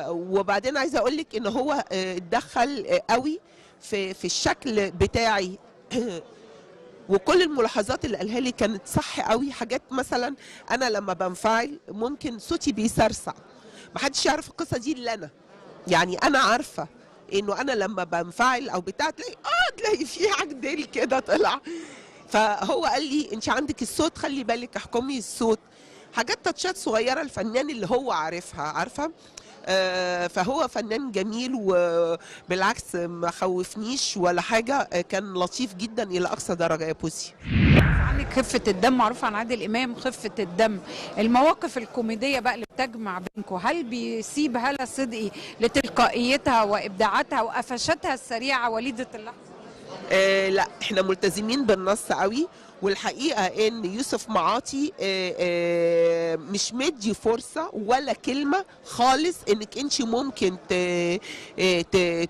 وبعدين عايزة أقولك إن هو اتدخل قوي في الشكل بتاعي، وكل الملاحظات اللي قالها لي كانت صح قوي. حاجات مثلا انا لما بنفعل ممكن صوتي بيسرسع، محدش يعرف القصة دي الا انا، يعني انا عارفه انه انا لما بنفعل او بتاع تلاقي تلاقي في عجدل كده طلع. فهو قال لي انت عندك الصوت، خلي بالك احكمي الصوت، حاجات تاتشات صغيرة الفنان اللي هو عارفها، عارفه. فهو فنان جميل، وبالعكس ما خوفنيش ولا حاجة، كان لطيف جدا الى اقصى درجه يا بوسي. عنك خفه الدم معروفة عن عادل امام، خفه الدم. المواقف الكوميدية بقى اللي بتجمع بينكم، هل بيسيب هالة صدقي لتلقائيتها وابداعاتها وقفشاتها السريعة وليده اللحظة؟ لا احنا ملتزمين بالنص قوي، والحقيقة ان يوسف معاطي مش مدي فرصة ولا كلمة خالص انك انت ممكن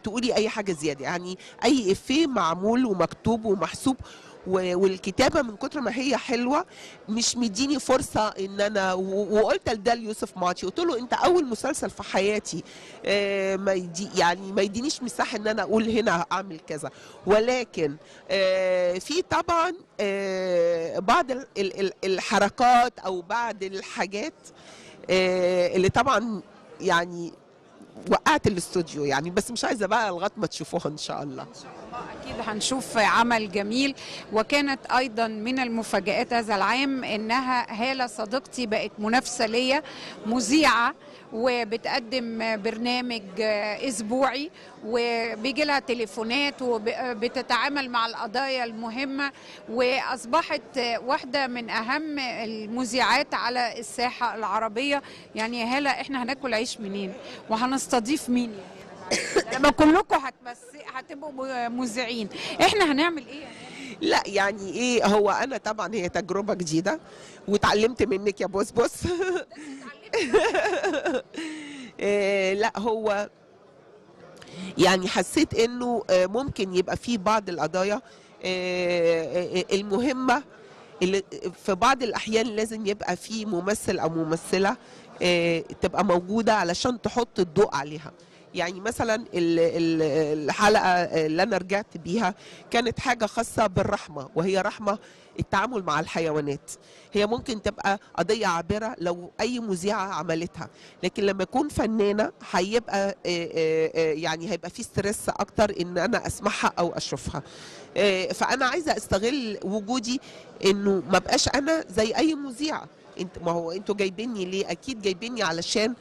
تقولي اي حاجة زيادة، يعني اي افيه معمول ومكتوب ومحسوب، والكتابة من كتر ما هي حلوة مش مديني فرصة ان انا، وقلت لده ليوسف معاطي، قلت له انت اول مسلسل في حياتي ما يدي، يعني ما يدينيش مساحة ان انا اقول هنا اعمل كذا، ولكن في طبعا بعض الحركات او بعض الحاجات اللي طبعا يعني وقعت الاستوديو يعني، بس مش عايزه بقى لغاية ما تشوفوها ان شاء الله. ان شاء الله اكيد هنشوف عمل جميل. وكانت ايضا من المفاجآت هذا العام انها هالة صديقتي بقت منافسه ليا، مذيعه وبتقدم برنامج اسبوعي وبيجي لها تليفونات وبتتعامل مع القضايا المهمة، واصبحت واحدة من اهم المذيعات على الساحة العربية. يعني هاله احنا هناكل عيش منين وهنستضيف مين؟ لما كلكم هتبقوا مذيعين احنا هنعمل ايه؟ لا يعني ايه، هو انا طبعا هي تجربه جديدة وتعلمت منك يا بوس بوس. لا هو يعني حسيت انه ممكن يبقى في بعض القضايا المهمة اللي في بعض الاحيان لازم يبقى في ممثل او ممثلة تبقى موجودة علشان تحط الضوء عليها. يعني مثلا الحلقة اللي انا رجعت بيها كانت حاجة خاصة بالرحمة، وهي رحمه التعامل مع الحيوانات. هي ممكن تبقى قضية عابرة لو اي مذيعه عملتها، لكن لما اكون فنانة هيبقى يعني هيبقى في ستريس اكتر ان انا اسمعها او اشوفها. فانا عايزه استغل وجودي انه ما بقاش انا زي اي مذيعه. انت ما هو انتوا جايبيني ليه؟ اكيد جايبيني علشان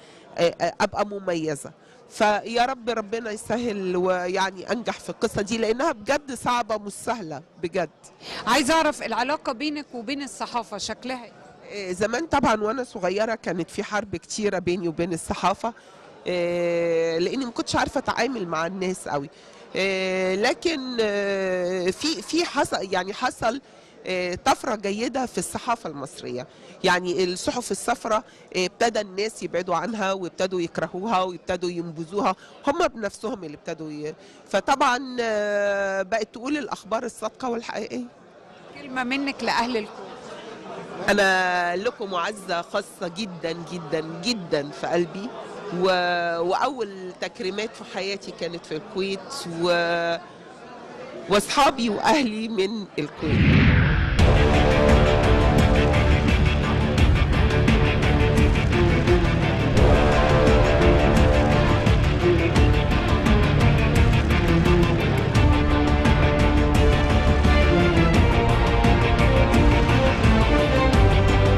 ابقى مميزة. فيا رب ربنا يسهل ويعني انجح في القصة دي، لانها بجد صعبة مش سهلة بجد. عايزه اعرف العلاقة بينك وبين الصحافة شكلها ايه؟ زمان طبعا وانا صغيرة كانت في حرب كتيرة بيني وبين الصحافة، لاني ما كنتش عارفه اتعامل مع الناس قوي. لكن في حصل، يعني حصل طفرة جيدة في الصحافة المصرية. يعني الصحف الصفراء ابتدى الناس يبعدوا عنها وابتدوا يكرهوها وابتدوا ينبذوها، هم بنفسهم اللي ابتدوا فطبعا بقت تقول الأخبار الصادقة والحقيقية. كلمة منك لأهل الكويت. أنا لكم معزة خاصة جدا جدا جدا في قلبي، وأول تكريمات في حياتي كانت في الكويت، وأصحابي وأهلي من الكويت.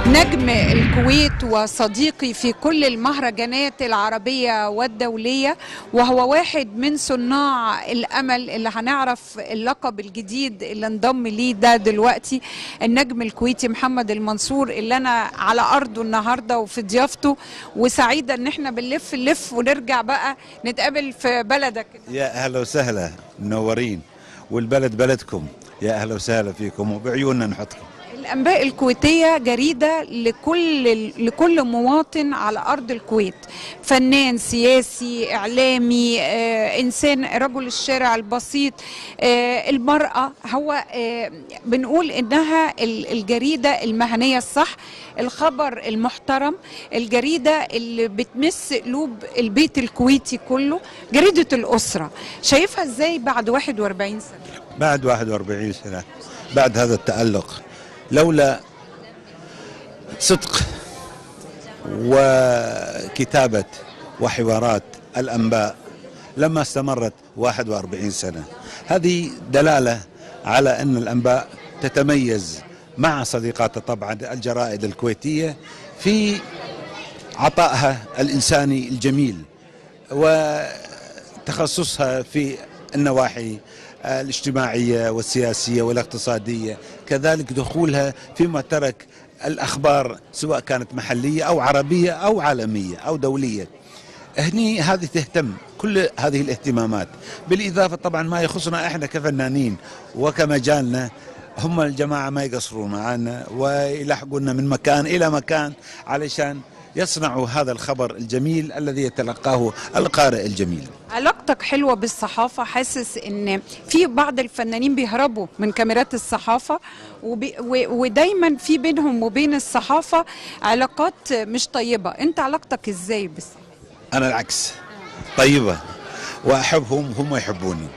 نجم الكويت وصديقي في كل المهرجانات العربية والدولية، وهو واحد من صناع الأمل اللي هنعرف اللقب الجديد اللي انضم ليه ده دلوقتي، النجم الكويتي محمد المنصور اللي أنا على أرضه النهاردة وفي ضيافته، وسعيدة إن احنا بنلف نلف ونرجع بقى نتقابل في بلدك. يا أهلا وسهلا، منورين، والبلد بلدكم، يا أهلا وسهلا فيكم وبعيوننا نحطكم. الأنباء الكويتية جريدة لكل مواطن على أرض الكويت، فنان، سياسي، إعلامي، إنسان، رجل الشارع البسيط، المرأة. هو بنقول إنها الجريدة المهنية الصح، الخبر المحترم، الجريدة اللي بتمس قلوب البيت الكويتي كله، جريدة الأسرة. شايفها إزاي بعد 41 سنة؟ بعد 41 سنة، بعد هذا التألق، لولا صدق وكتابة وحوارات الأنباء لما استمرت 41 سنة. هذه دلالة على أن الأنباء تتميز مع صديقاتها طبعا الجرائد الكويتية في عطائها الإنساني الجميل وتخصصها في النواحي الاجتماعية والسياسية والاقتصادية، كذلك دخولها فيما ترك الأخبار سواء كانت محلية أو عربية أو عالمية أو دولية. هني هذه تهتم كل هذه الاهتمامات، بالإضافة طبعا ما يخصنا إحنا كفنانين وكمجالنا، هم الجماعة ما يقصرون معنا ويلحقونا من مكان إلى مكان علشان يصنعوا هذا الخبر الجميل الذي يتلقاه القارئ الجميل. علاقتك حلوة بالصحافة، حاسس ان في بعض الفنانين بيهربوا من كاميرات الصحافة ودايما في بينهم وبين الصحافة علاقات مش طيبة، انت علاقتك ازاي بالصحافة؟ انا العكس، طيبة واحبهم هم يحبوني،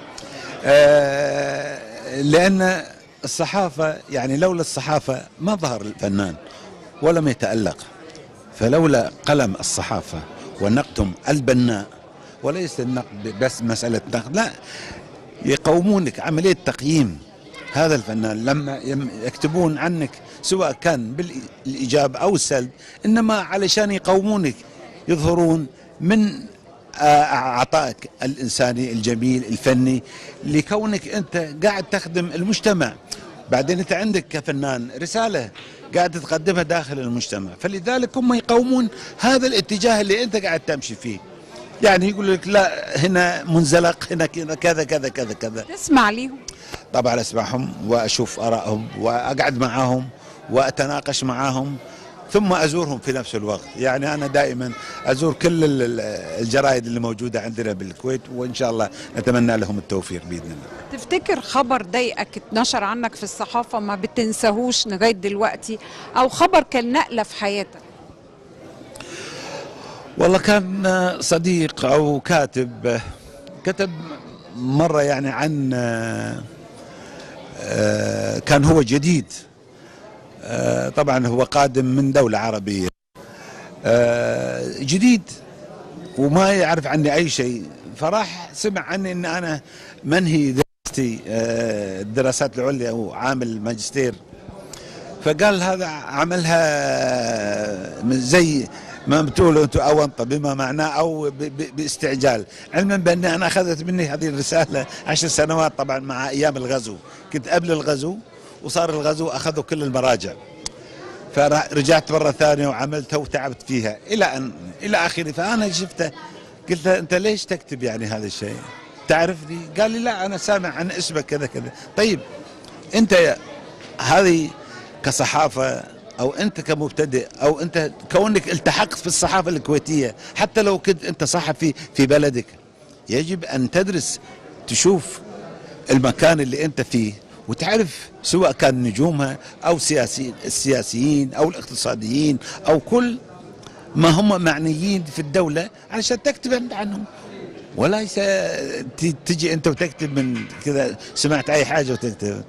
لان الصحافة يعني لولا الصحافة ما ظهر الفنان ولم يتألق، فلولا قلم الصحافة ونقدهم البناء، وليس النقد بس مسألة نقد، لا، يقومونك عملية تقييم هذا الفنان لما يكتبون عنك سواء كان بالإيجاب أو السلب، إنما علشان يقومونك يظهرون من عطائك الإنساني الجميل الفني، لكونك أنت قاعد تخدم المجتمع. بعدين أنت عندك كفنان رسالة قاعد تقدمها داخل المجتمع، فلذلك هم يقومون هذا الاتجاه اللي أنت قاعد تمشي فيه. يعني يقول لك لا، هنا منزلق، هنا كذا كذا كذا كذا. تسمع ليهم؟ طبعا اسمعهم واشوف ارائهم واقعد معاهم واتناقش معاهم، ثم أزورهم في نفس الوقت. يعني أنا دائما أزور كل الجرائد اللي موجودة عندنا بالكويت، وإن شاء الله نتمنى لهم التوفيق بإذن الله. تفتكر خبر ضايقك اتنشر عنك في الصحافة ما بتنساهوش لغاية دلوقتي، أو خبر كان نقلة في حياتك؟ والله كان صديق أو كاتب كتب مرة يعني عن، كان هو جديد، طبعا هو قادم من دولة عربية، جديد وما يعرف عني أي شيء، فراح سمع عني أن أنا منهي دراستي الدراسات العليا وعامل ماجستير، فقال هذا عملها زي ما بتقولوا انتم اونطه بما معناه او باستعجال، علما بان انا اخذت مني هذه الرسالة 10 سنوات طبعا مع ايام الغزو، كنت قبل الغزو وصار الغزو اخذوا كل المراجع، فرجعت مرة ثانية وعملتها وتعبت فيها الى اخره. فانا شفته قلت له انت ليش تكتب يعني هذا الشيء؟ تعرفني؟ قال لي لا انا سامع عن اسمك كذا كذا. طيب انت هذه كصحافه او انت كمبتدئ او انت كونك التحقت في الصحافة الكويتية، حتى لو كنت انت صحفي في بلدك، يجب ان تدرس، تشوف المكان اللي انت فيه وتعرف سواء كان نجومها او السياسيين او الاقتصاديين او كل ما هم معنيين في الدولة علشان تكتب عنهم، ولا تجي انت وتكتب من كذا سمعت اي حاجة وتكتب.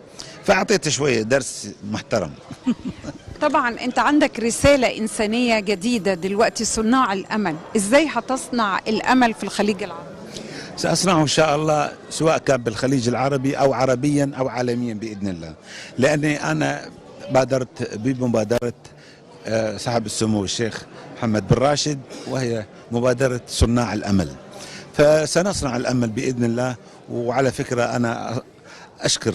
فاعطيته شوية درس محترم. طبعا انت عندك رسالة انسانيه جديدة دلوقتي، صناع الامل، ازاي هتصنع الامل في الخليج العربي؟ ساصنعه ان شاء الله سواء كان بالخليج العربي او عربيا او عالميا باذن الله، لاني انا بادرت بمبادرة صاحب السمو الشيخ محمد بن راشد، وهي مبادرة صناع الامل، فسنصنع الامل باذن الله. وعلى فكرة انا اشكر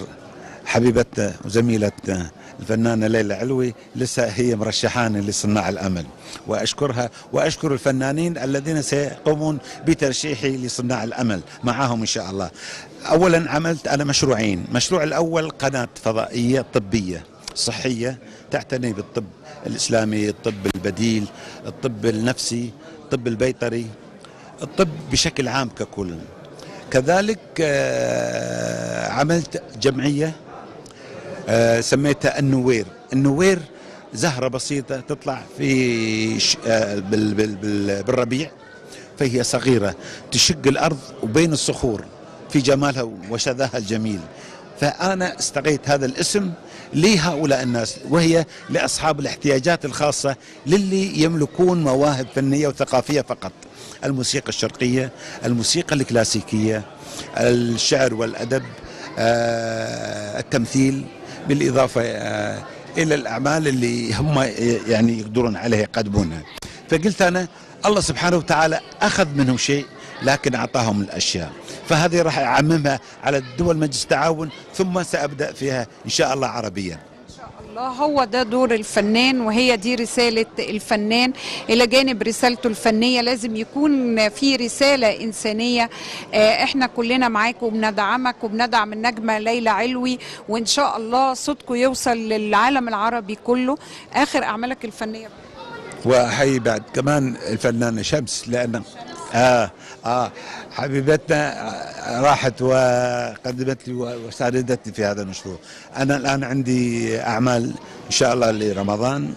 حبيبتنا وزميلتنا الفنانة ليلى علوي، لسه هي مرشحانة لصناع الأمل، وأشكرها وأشكر الفنانين الذين سيقومون بترشيحي لصناع الأمل معهم إن شاء الله. أولا عملت أنا مشروعين، مشروع الأول قناة فضائية طبية صحية تعتني بالطب الإسلامي، الطب البديل، الطب النفسي، الطب البيطري، الطب بشكل عام ككل. كذلك عملت جمعية سميتها النوير. النوير زهرة بسيطة تطلع في بالربيع، فهي صغيرة تشق الأرض وبين الصخور في جمالها وشذاها الجميل، فأنا استقيت هذا الاسم لهؤلاء الناس، وهي لأصحاب الاحتياجات الخاصة للي يملكون مواهب فنية وثقافية فقط، الموسيقى الشرقية، الموسيقى الكلاسيكية، الشعر والأدب، التمثيل، بالإضافة إلى الأعمال اللي هم يعني يقدرون عليها يقدمونها. فقلت أنا الله سبحانه وتعالى أخذ منهم شيء لكن أعطاهم الأشياء، فهذه راح أعممها على دول مجلس التعاون، ثم سأبدأ فيها إن شاء الله عربيا. الله، هو ده دور الفنان، وهي دي رسالة الفنان. إلى جانب رسالته الفنية لازم يكون في رسالة إنسانية. احنا كلنا معاك وبندعمك وبندعم النجمة ليلى علوي، وإن شاء الله صوتكم يوصل للعالم العربي كله. آخر أعمالك الفنية؟ وأحيي بعد كمان الفنانة شمس، لأن حبيبتنا راحت وقدمت لي وساندتني في هذا المشروع. أنا الآن عندي أعمال إن شاء الله لرمضان،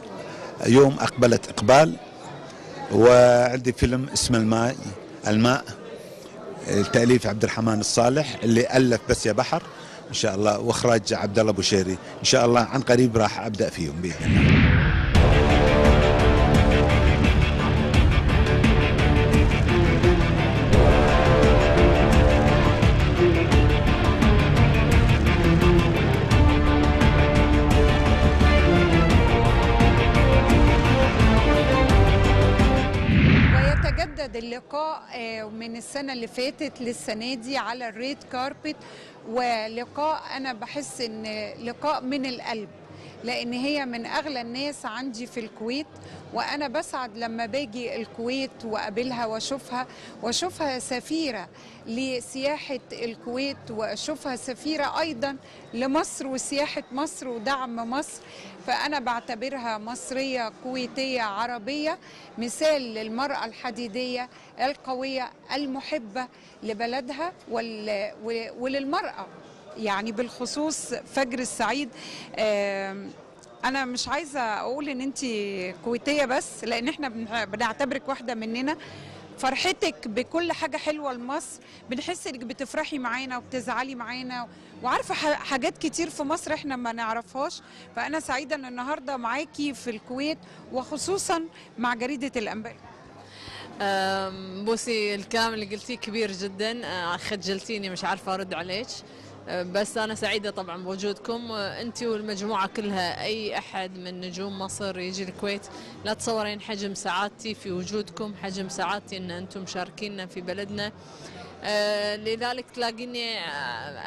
يوم أقبلت إقبال، وعندي فيلم اسمه الماء، التأليف عبد الرحمن الصالح اللي ألف بس يا بحر إن شاء الله، وإخراج عبد الله بوشيري. إن شاء الله عن قريب راح أبدأ فيهم بإذن الله. اللقاء من السنة اللي فاتت للسنة دي على ال red carpet، ولقاء أنا بحس إن لقاء من القلب. لأن هي من أغلى الناس عندي في الكويت، وأنا بسعد لما باجي الكويت وأقابلها وأشوفها سفيرة لسياحة الكويت، وأشوفها سفيرة أيضا لمصر وسياحة مصر ودعم مصر. فأنا بعتبرها مصرية كويتية عربية، مثال للمرأة الحديدية القوية المحبة لبلدها وللمرأة يعني بالخصوص. فجر السعيد، أنا مش عايزة أقول إن أنت كويتية بس، لأن إحنا بنعتبرك واحدة مننا. فرحتك بكل حاجة حلوة لمصر، بنحس إنك بتفرحي معانا وبتزعلي معانا، وعارفة حاجات كتير في مصر إحنا ما نعرفهاش. فأنا سعيدة إن النهاردة معاكي في الكويت، وخصوصا مع جريدة الأنباء. بوسي، الكلام اللي قلتيه كبير جدا، خجلتيني مش عارفة أرد عليك، بس أنا سعيدة طبعا بوجودكم أنت والمجموعة كلها. أي أحد من نجوم مصر يجي الكويت لا تصورين حجم سعادتي في وجودكم، حجم سعادتي أن أنتم مشاركينا في بلدنا. لذلك تلاقيني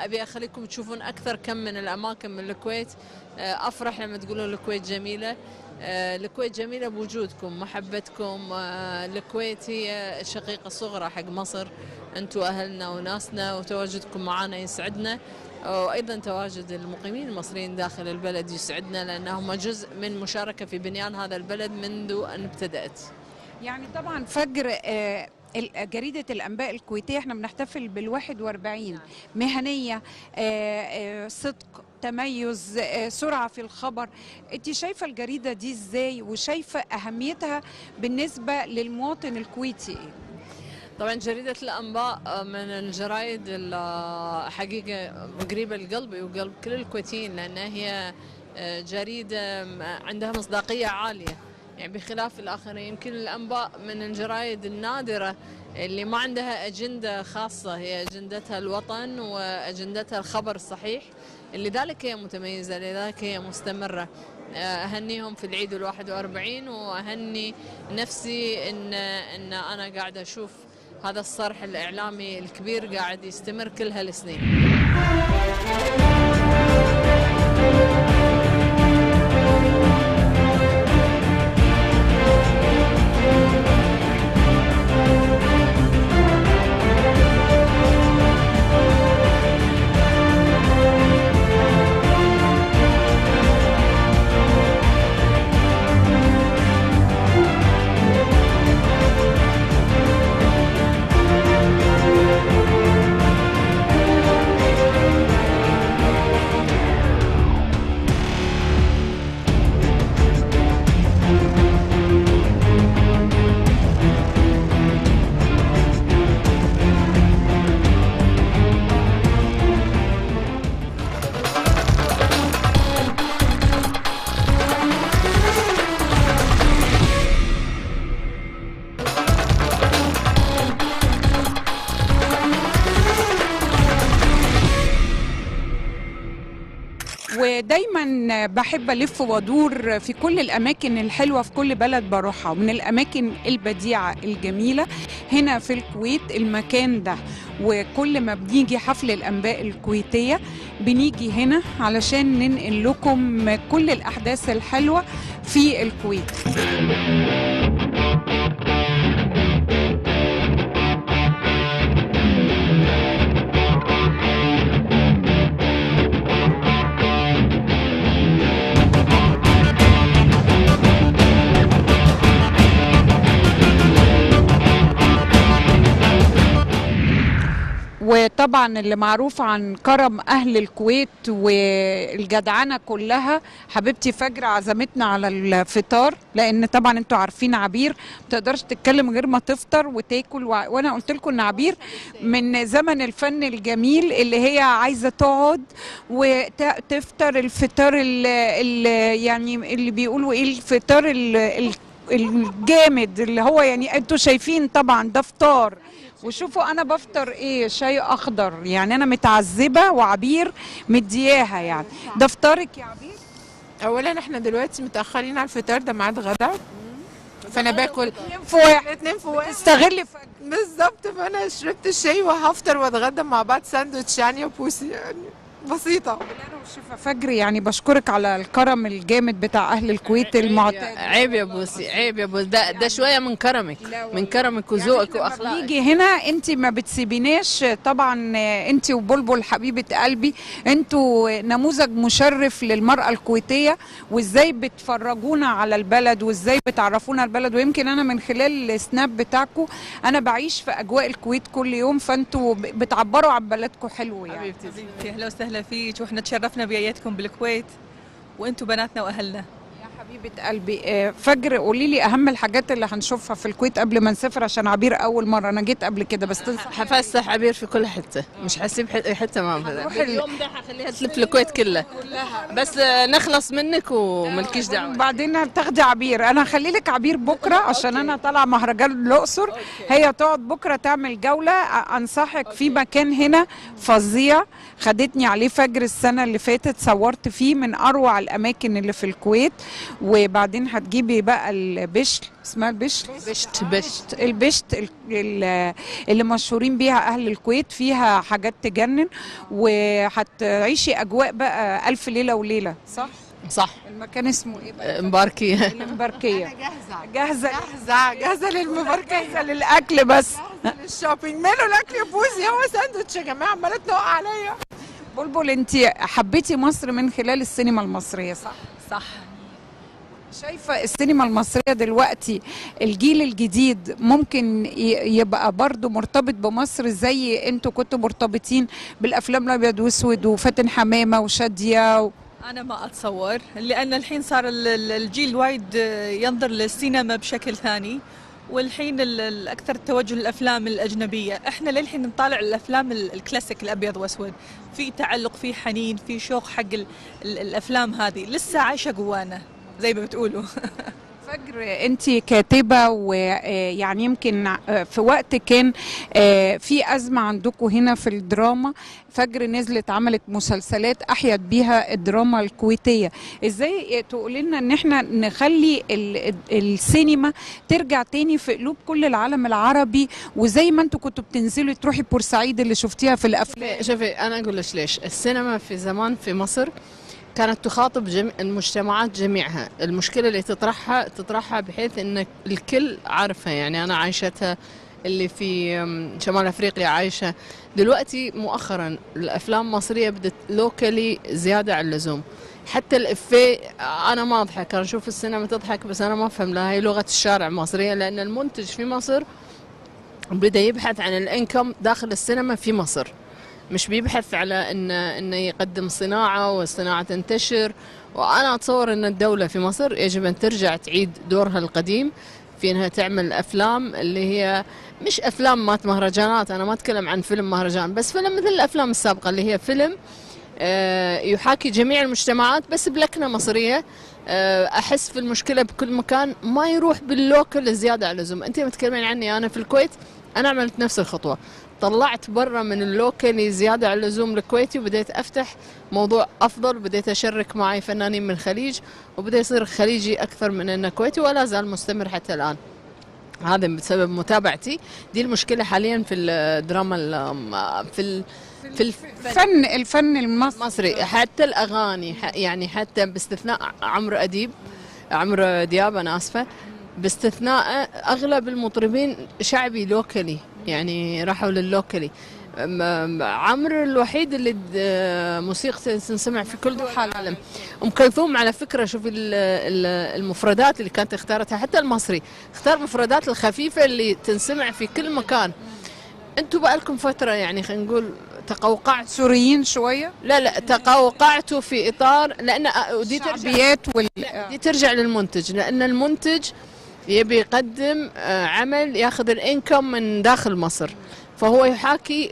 أبي أخليكم تشوفون أكثر كم من الأماكن من الكويت. أفرح لما تقولون الكويت جميلة. الكويت جميلة بوجودكم، محبتكم. الكويت هي الشقيقة الصغرى حق مصر، أنتم أهلنا وناسنا، وتواجدكم معنا يسعدنا، وأيضا تواجد المقيمين المصريين داخل البلد يسعدنا، لأنهم جزء من مشاركة في بنيان هذا البلد منذ أن ابتدأت. يعني طبعا فجر، جريدة الأنباء الكويتية احنا بنحتفل بال41 مهنية، صدق، تميز، سرعة في الخبر. انت شايفة الجريدة دي ازاي، وشايفة أهميتها بالنسبة للمواطن الكويتي ايه؟ طبعا جريدة الأنباء من الجرايد الحقيقة قريبة لقلبي وقلب كل الكويتيين، لأنها هي جريدة عندها مصداقية عالية، يعني بخلاف الآخرين. يمكن الأنباء من الجرايد النادرة اللي ما عندها أجندة خاصة، هي أجندتها الوطن وأجندتها الخبر الصحيح، لذلك هي متميزة، لذلك هي مستمرة. أهنيهم في العيد 41، وأهني نفسي إن أنا قاعدة أشوف هذا الصرح الإعلامي الكبير قاعد يستمر كل هالسنين. ودايما بحب ألف وأدور في كل الأماكن الحلوة في كل بلد بروحها، ومن الأماكن البديعة الجميلة هنا في الكويت المكان ده. وكل ما بنيجي حفل الأنباء الكويتية بنيجي هنا علشان ننقل لكم كل الأحداث الحلوة في الكويت. وطبعا اللي معروف عن كرم أهل الكويت والجدعنة كلها، حبيبتي فجر عزمتنا على الفطار، لأن طبعا انتوا عارفين عبير ما تقدرش تتكلم غير ما تفطر وتاكل، وأنا قلت لكم إن عبير من زمن الفن الجميل اللي هي عايزة تقعد وتفطر الفطار اللي يعني اللي بيقولوا إيه، الفطار الجامد اللي هو يعني انتوا شايفين طبعا ده فطار. وشوفوا انا بفطر ايه، شاي اخضر، يعني انا متعذبه وعبير مدياها. يعني ده فطارك يا عبير؟ اولا احنا دلوقتي متاخرين على الفطار، ده ميعاد غدا، فانا باكل 2 في 1 2 في 1 استغلي بالظبط. فانا شربت الشاي وهفطر واتغدى مع بعض ساندوتش يعني يا بوسي، يعني بسيطة. والشفا. فجر، يعني بشكرك على الكرم الجامد بتاع اهل الكويت المعتاد. عيب يا بوسي، عيب يا بوسي، ده شوية من كرمك، من كرمك وذوقك يعني واخلاقك. بيجي هنا انت ما بتسيبيناش طبعا، انت وبلبل حبيبه قلبي، انتوا نموذج مشرف للمراة الكويتية، وازاي بتفرجونا على البلد وازاي بتعرفونا البلد. ويمكن انا من خلال السناب بتاعكم انا بعيش في اجواء الكويت كل يوم، فانتوا بتعبروا عن بلدكم حلو يعني. حبيبتي اهلا وسهلا فيك، واحنا تشرفنا بجيتكم بالكويت، وانتم بناتنا واهلنا. يا حبيبه قلبي. فجر، قولي لي اهم الحاجات اللي هنشوفها في الكويت قبل ما نسافر، عشان عبير اول مرة، انا جيت قبل كده بس تنصح. هفسح عبير في كل حتة، مش هسيب حتة ما اليوم ده، هخليها تلف الكويت كلها، بس نخلص منك وملكيش دعوه. بعدين هتاخدي عبير، انا هخلي لك عبير بكره عشان انا طالعه مهرجان الاقصر. هي تقعد بكره تعمل جولة. انصحك في مكان هنا فظيع خدتني عليه فجر السنة اللي فاتت، صورت فيه، من اروع الاماكن اللي في الكويت. وبعدين هتجيبي بقى البشل، اسمها البشل، بشت بشت، البشت اللي مشهورين بيها اهل الكويت، فيها حاجات تجنن، وهتعيشي اجواء بقى الف ليلة وليلة. صح؟ صح. المكان اسمه ايه بقى؟ مباركيه. المباركيه. انا جاهزة جاهزة جاهزة جاهزة للمباركيه، جاهزة للاكل بس، جاهزة لل shopping. ماله الاكل يا بوزي؟ هو ساندوتش يا جماعة، عماله تنق عليا. بلبل، انت حبيتي مصر من خلال السينما المصرية صح؟ صح. شايفة السينما المصرية دلوقتي الجيل الجديد ممكن يبقى برضو مرتبط بمصر زي انتوا كنتوا مرتبطين بالأفلام الأبيض وأسود وفاتن حمامة وشادية أنا ما أتصور، لأن الحين صار الجيل وايد ينظر للسينما بشكل ثاني، والحين الأكثر توجه للأفلام الأجنبية. إحنا للحين نطالع الأفلام الكلاسيك الأبيض وأسود، في تعلق، في حنين، في شوق حق الأفلام هذه لسه عايشة جوانا زي ما بتقولوا. فجر، انت كاتبه، ويعني يمكن في وقت كان في ازمة عندكم هنا في الدراما، فجر نزلت عملت مسلسلات احيت بيها الدراما الكويتية. ازاي تقولي لنا ان احنا نخلي السينما ترجع تاني في قلوب كل العالم العربي، وزي ما انتوا كنتوا بتنزلوا تروحي بورسعيد اللي شفتيها في الافلام؟ شوفي انا اقول لك ليش السينما في زمان في مصر كانت تخاطب المجتمعات جميعها. المشكلة اللي تطرحها بحيث أن الكل عارفها، يعني أنا عايشتها، اللي في شمال أفريقيا عايشة. دلوقتي مؤخرا الأفلام المصرية بدت لوكالي زيادة عن اللزوم، حتى الإفيه أنا ما أضحك، أنا أشوف السينما تضحك بس أنا ما أفهم لها، هي لغة الشارع المصرية، لأن المنتج في مصر بدأ يبحث عن الإنكم داخل السينما في مصر، مش بيبحث على انه يقدم صناعة والصناعة تنتشر. وانا اتصور ان الدولة في مصر يجب ان ترجع تعيد دورها القديم في انها تعمل افلام اللي هي مش افلام مات مهرجانات، انا ما اتكلم عن فيلم مهرجان، بس فيلم مثل الافلام السابقة اللي هي فيلم يحاكي جميع المجتمعات بس بلكنه مصرية. احس في المشكلة بكل مكان، ما يروح بال local زيادة على اللزوم. انت متكلمين عني انا في الكويت، انا عملت نفس الخطوة، طلعت برا من ال local زيادة على اللزوم الكويتي، وبديت افتح موضوع افضل، وبديت اشرك معي فنانين من الخليج، وبدا يصير خليجي اكثر من انه كويتي، ولا زال مستمر حتى الان. هذا بسبب متابعتي. دي المشكلة حاليا في الدراما، في الفن المصري، حتى الاغاني، يعني حتى باستثناء عمرو دياب، انا اسفه، باستثناء اغلب المطربين شعبي locally، يعني راحوا لل locally. عمرو الوحيد اللي موسيقته تنسمع في كل دول العالم. ام كلثوم على فكرة، شوفي المفردات اللي كانت اختارتها، حتى المصري اختار مفردات الخفيفة اللي تنسمع في كل مكان. انتم بقى لكم فترة يعني خلينا نقول تقوقعت سوريين شوية، لا تقوقعتوا في اطار، لان دي ترجع دي ترجع للمنتج، لان المنتج يبي يقدم عمل ياخذ الانكم من داخل مصر، فهو يحاكي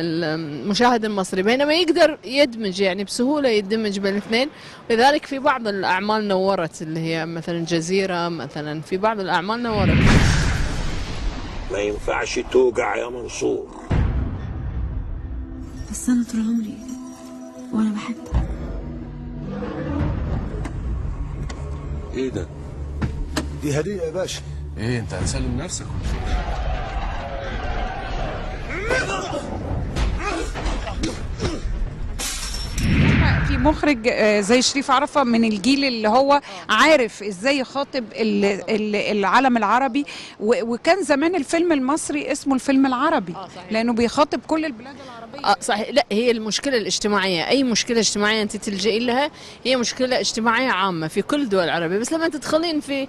المشاهد المصري، بينما يقدر يدمج يعني بسهولة يدمج بين الاثنين. لذلك في بعض الاعمال نورت، اللي هي مثلا جزيرة، مثلا في بعض الاعمال نورت. ما ينفعش توجع يا منصور. بس انا طول عمري وانا بحبك. ايه ده؟ دي هدية يا باشا. ايه انت هتسلم نفسك ولا ايه؟ مخرج زي شريف عرفة من الجيل اللي هو عارف ازاي يخاطب العالم العربي، وكان زمان الفيلم المصري اسمه الفيلم العربي لانه بيخاطب كل البلاد العربية. صحيح. لا هي المشكلة الاجتماعية، اي مشكلة اجتماعية انت تلجئي لها هي مشكلة اجتماعية عامة في كل الدول العربية، بس لما تدخلين في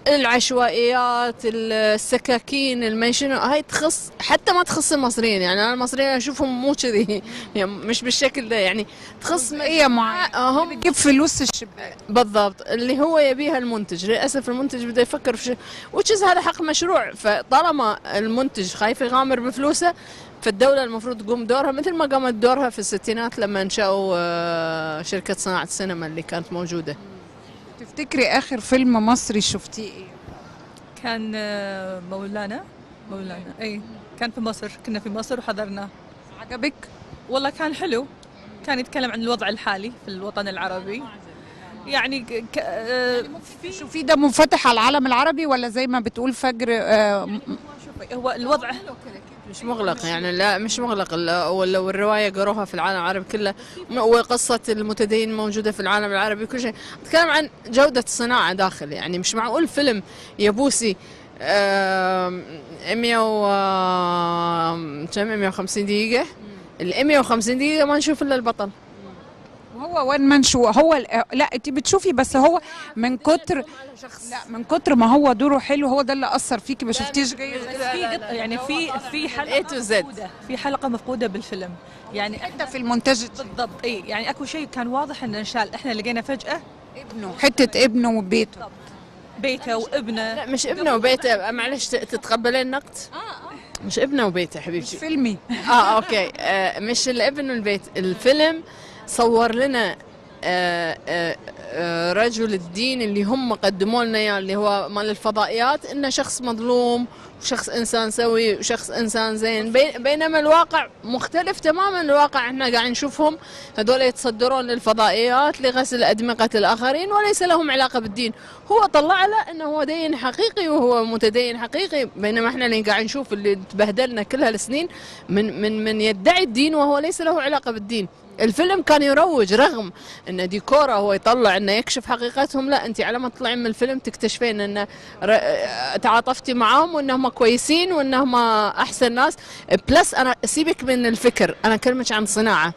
العشوائيات، السكاكين، الميشنو، هاي تخص حتى ما تخص المصريين. يعني انا المصريين اشوفهم مو كذي، يعني مش بالشكل ده، يعني تخص ايه معينة هم بتجيب فلوس الشباك بالضبط اللي هو يبيها المنتج. للاسف المنتج بده يفكر في شيء وتشز، هذا حق مشروع، فطالما المنتج خايف يغامر بفلوسه فالدولة المفروض تقوم دورها مثل ما قامت دورها في الستينات لما انشأوا شركة صناعة السينما اللي كانت موجودة. تفتكري آخر فيلم مصري شفتيه ايه؟ كان مولانا. اي كان في مصر، كنا في مصر وحضرناه. عجبك؟ والله كان حلو، كان يتكلم عن الوضع الحالي في الوطن العربي. يعني شوفي ده منفتح على العالم العربي ولا زي ما بتقول فجر؟ يعني هو الوضع مش مغلق، يعني لا مش مغلق، لو الرواية قروها في العالم العربي كله، وقصة المتدين موجودة في العالم العربي كل شيء. أتكلم عن جودة الصناعة داخل، يعني مش معقول فيلم يبوسي 150 دقيقة، ال 150 دقيقة ما نشوف إلا البطل. هو one man show، هو لا انت بتشوفي، بس هو من كتر لا من كتر ما هو دوره حلو هو ده اللي اثر فيكي، ما شفتيش غير. في يعني في حلقة مفقودة، في حلقة مفقودة بالفيلم، يعني حتى في المونتاج بالضبط. اي يعني اكو شيء كان واضح انه انشال، احنا لقينا فجاة ابنه، حتة ابنه وبيته، بيته وابنه. لا مش ابنه وبيته، معلش تتقبلين النقد؟ مش ابنه وبيته حبيبتي، مش فيلمي. okay، مش الابن والبيت. الفيلم صور لنا رجل الدين اللي هم قدموا لنا اياه، اللي هو مال الفضائيات، انه شخص مظلوم وشخص انسان سوي وشخص انسان زين، بينما الواقع مختلف تماما. الواقع احنا قاعد نشوفهم هذول يتصدرون للفضائيات لغسل ادمغه الاخرين وليس لهم علاقة بالدين. هو طلع له انه هو دين حقيقي وهو متدين حقيقي، بينما احنا اللي قاعد نشوف اللي تبهدلنا كل هالسنين من من من يدعي الدين وهو ليس له علاقة بالدين. الفيلم كان يروج رغم ان ديكوره هو يطلع انه يكشف حقيقتهم، لا انت على ما تطلعين من الفيلم تكتشفين ان تعاطفتي معاهم وانهم كويسين وانهم احسن ناس. plus انا سيبك من الفكر، انا كلمك عن صناعة.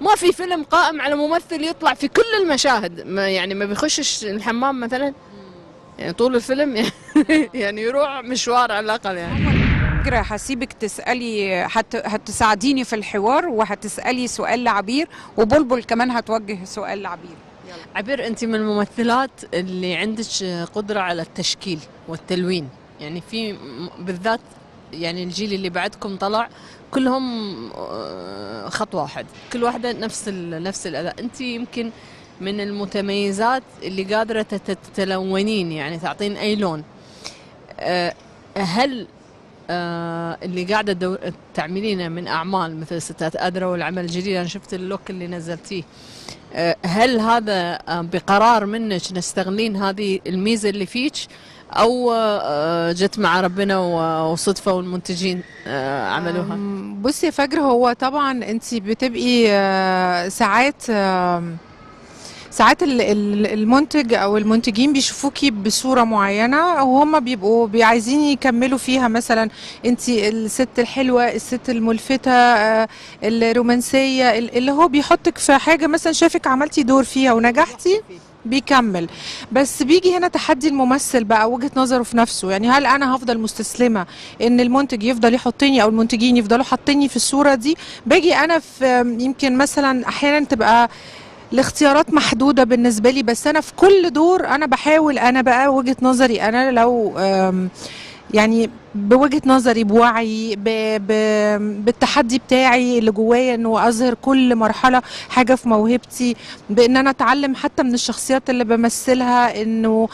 ما في فيلم قائم على ممثل يطلع في كل المشاهد، ما يعني ما بيخشش الحمام مثلا، يعني طول الفيلم يعني يروح مشوار على الاقل. يعني فكرة هسيبك تسألي، هتساعديني في الحوار وهتسألي سؤال لعبير، وبلبل كمان هتوجه سؤال لعبير. عبير انت من الممثلات اللي عندك قدرة على التشكيل والتلوين، يعني في بالذات يعني الجيل اللي بعدكم طلع كلهم خط واحد، كل واحدة نفس الأداء. انت يمكن من المتميزات اللي قادرة تتلونين، يعني تعطين أي لون. هل اللي قاعدة تعملينه من أعمال مثل ستات أدرى والعمل الجديد، أنا شفت ال look اللي نزلتيه، هل هذا بقرار منك نستغلين هذه الميزة اللي فيك، أو جت مع ربنا وصدفة والمنتجين عملوها؟ بصي يا فجر، هو طبعا أنت بتبقي ساعات المنتج او المنتجين بيشوفوكي بصورة معينة وهم بيبقوا عايزين يكملوا فيها. مثلا انت الست الحلوة، الست الملفته، الرومانسية، اللي هو بيحطك في حاجة مثلا شافك عملتي دور فيها ونجحتي بيكمل. بس بيجي هنا تحدي الممثل بقى، وجهة نظره في نفسه، يعني هل انا هفضل مستسلمه ان المنتج يفضل يحطني او المنتجين يفضلوا حاطيني في الصورة دي؟ باجي انا في يمكن مثلا احيانا تبقى الاختيارات محدودة بالنسبة لي، بس أنا في كل دور أنا بحاول، أنا بقى وجهة نظري أنا لو يعني بوجهة نظري، بوعي، بالتحدي بتاعي اللي جوايا، إنه أظهر كل مرحلة حاجة في موهبتي، بإن أنا أتعلم حتى من الشخصيات اللي بمثلها، إنه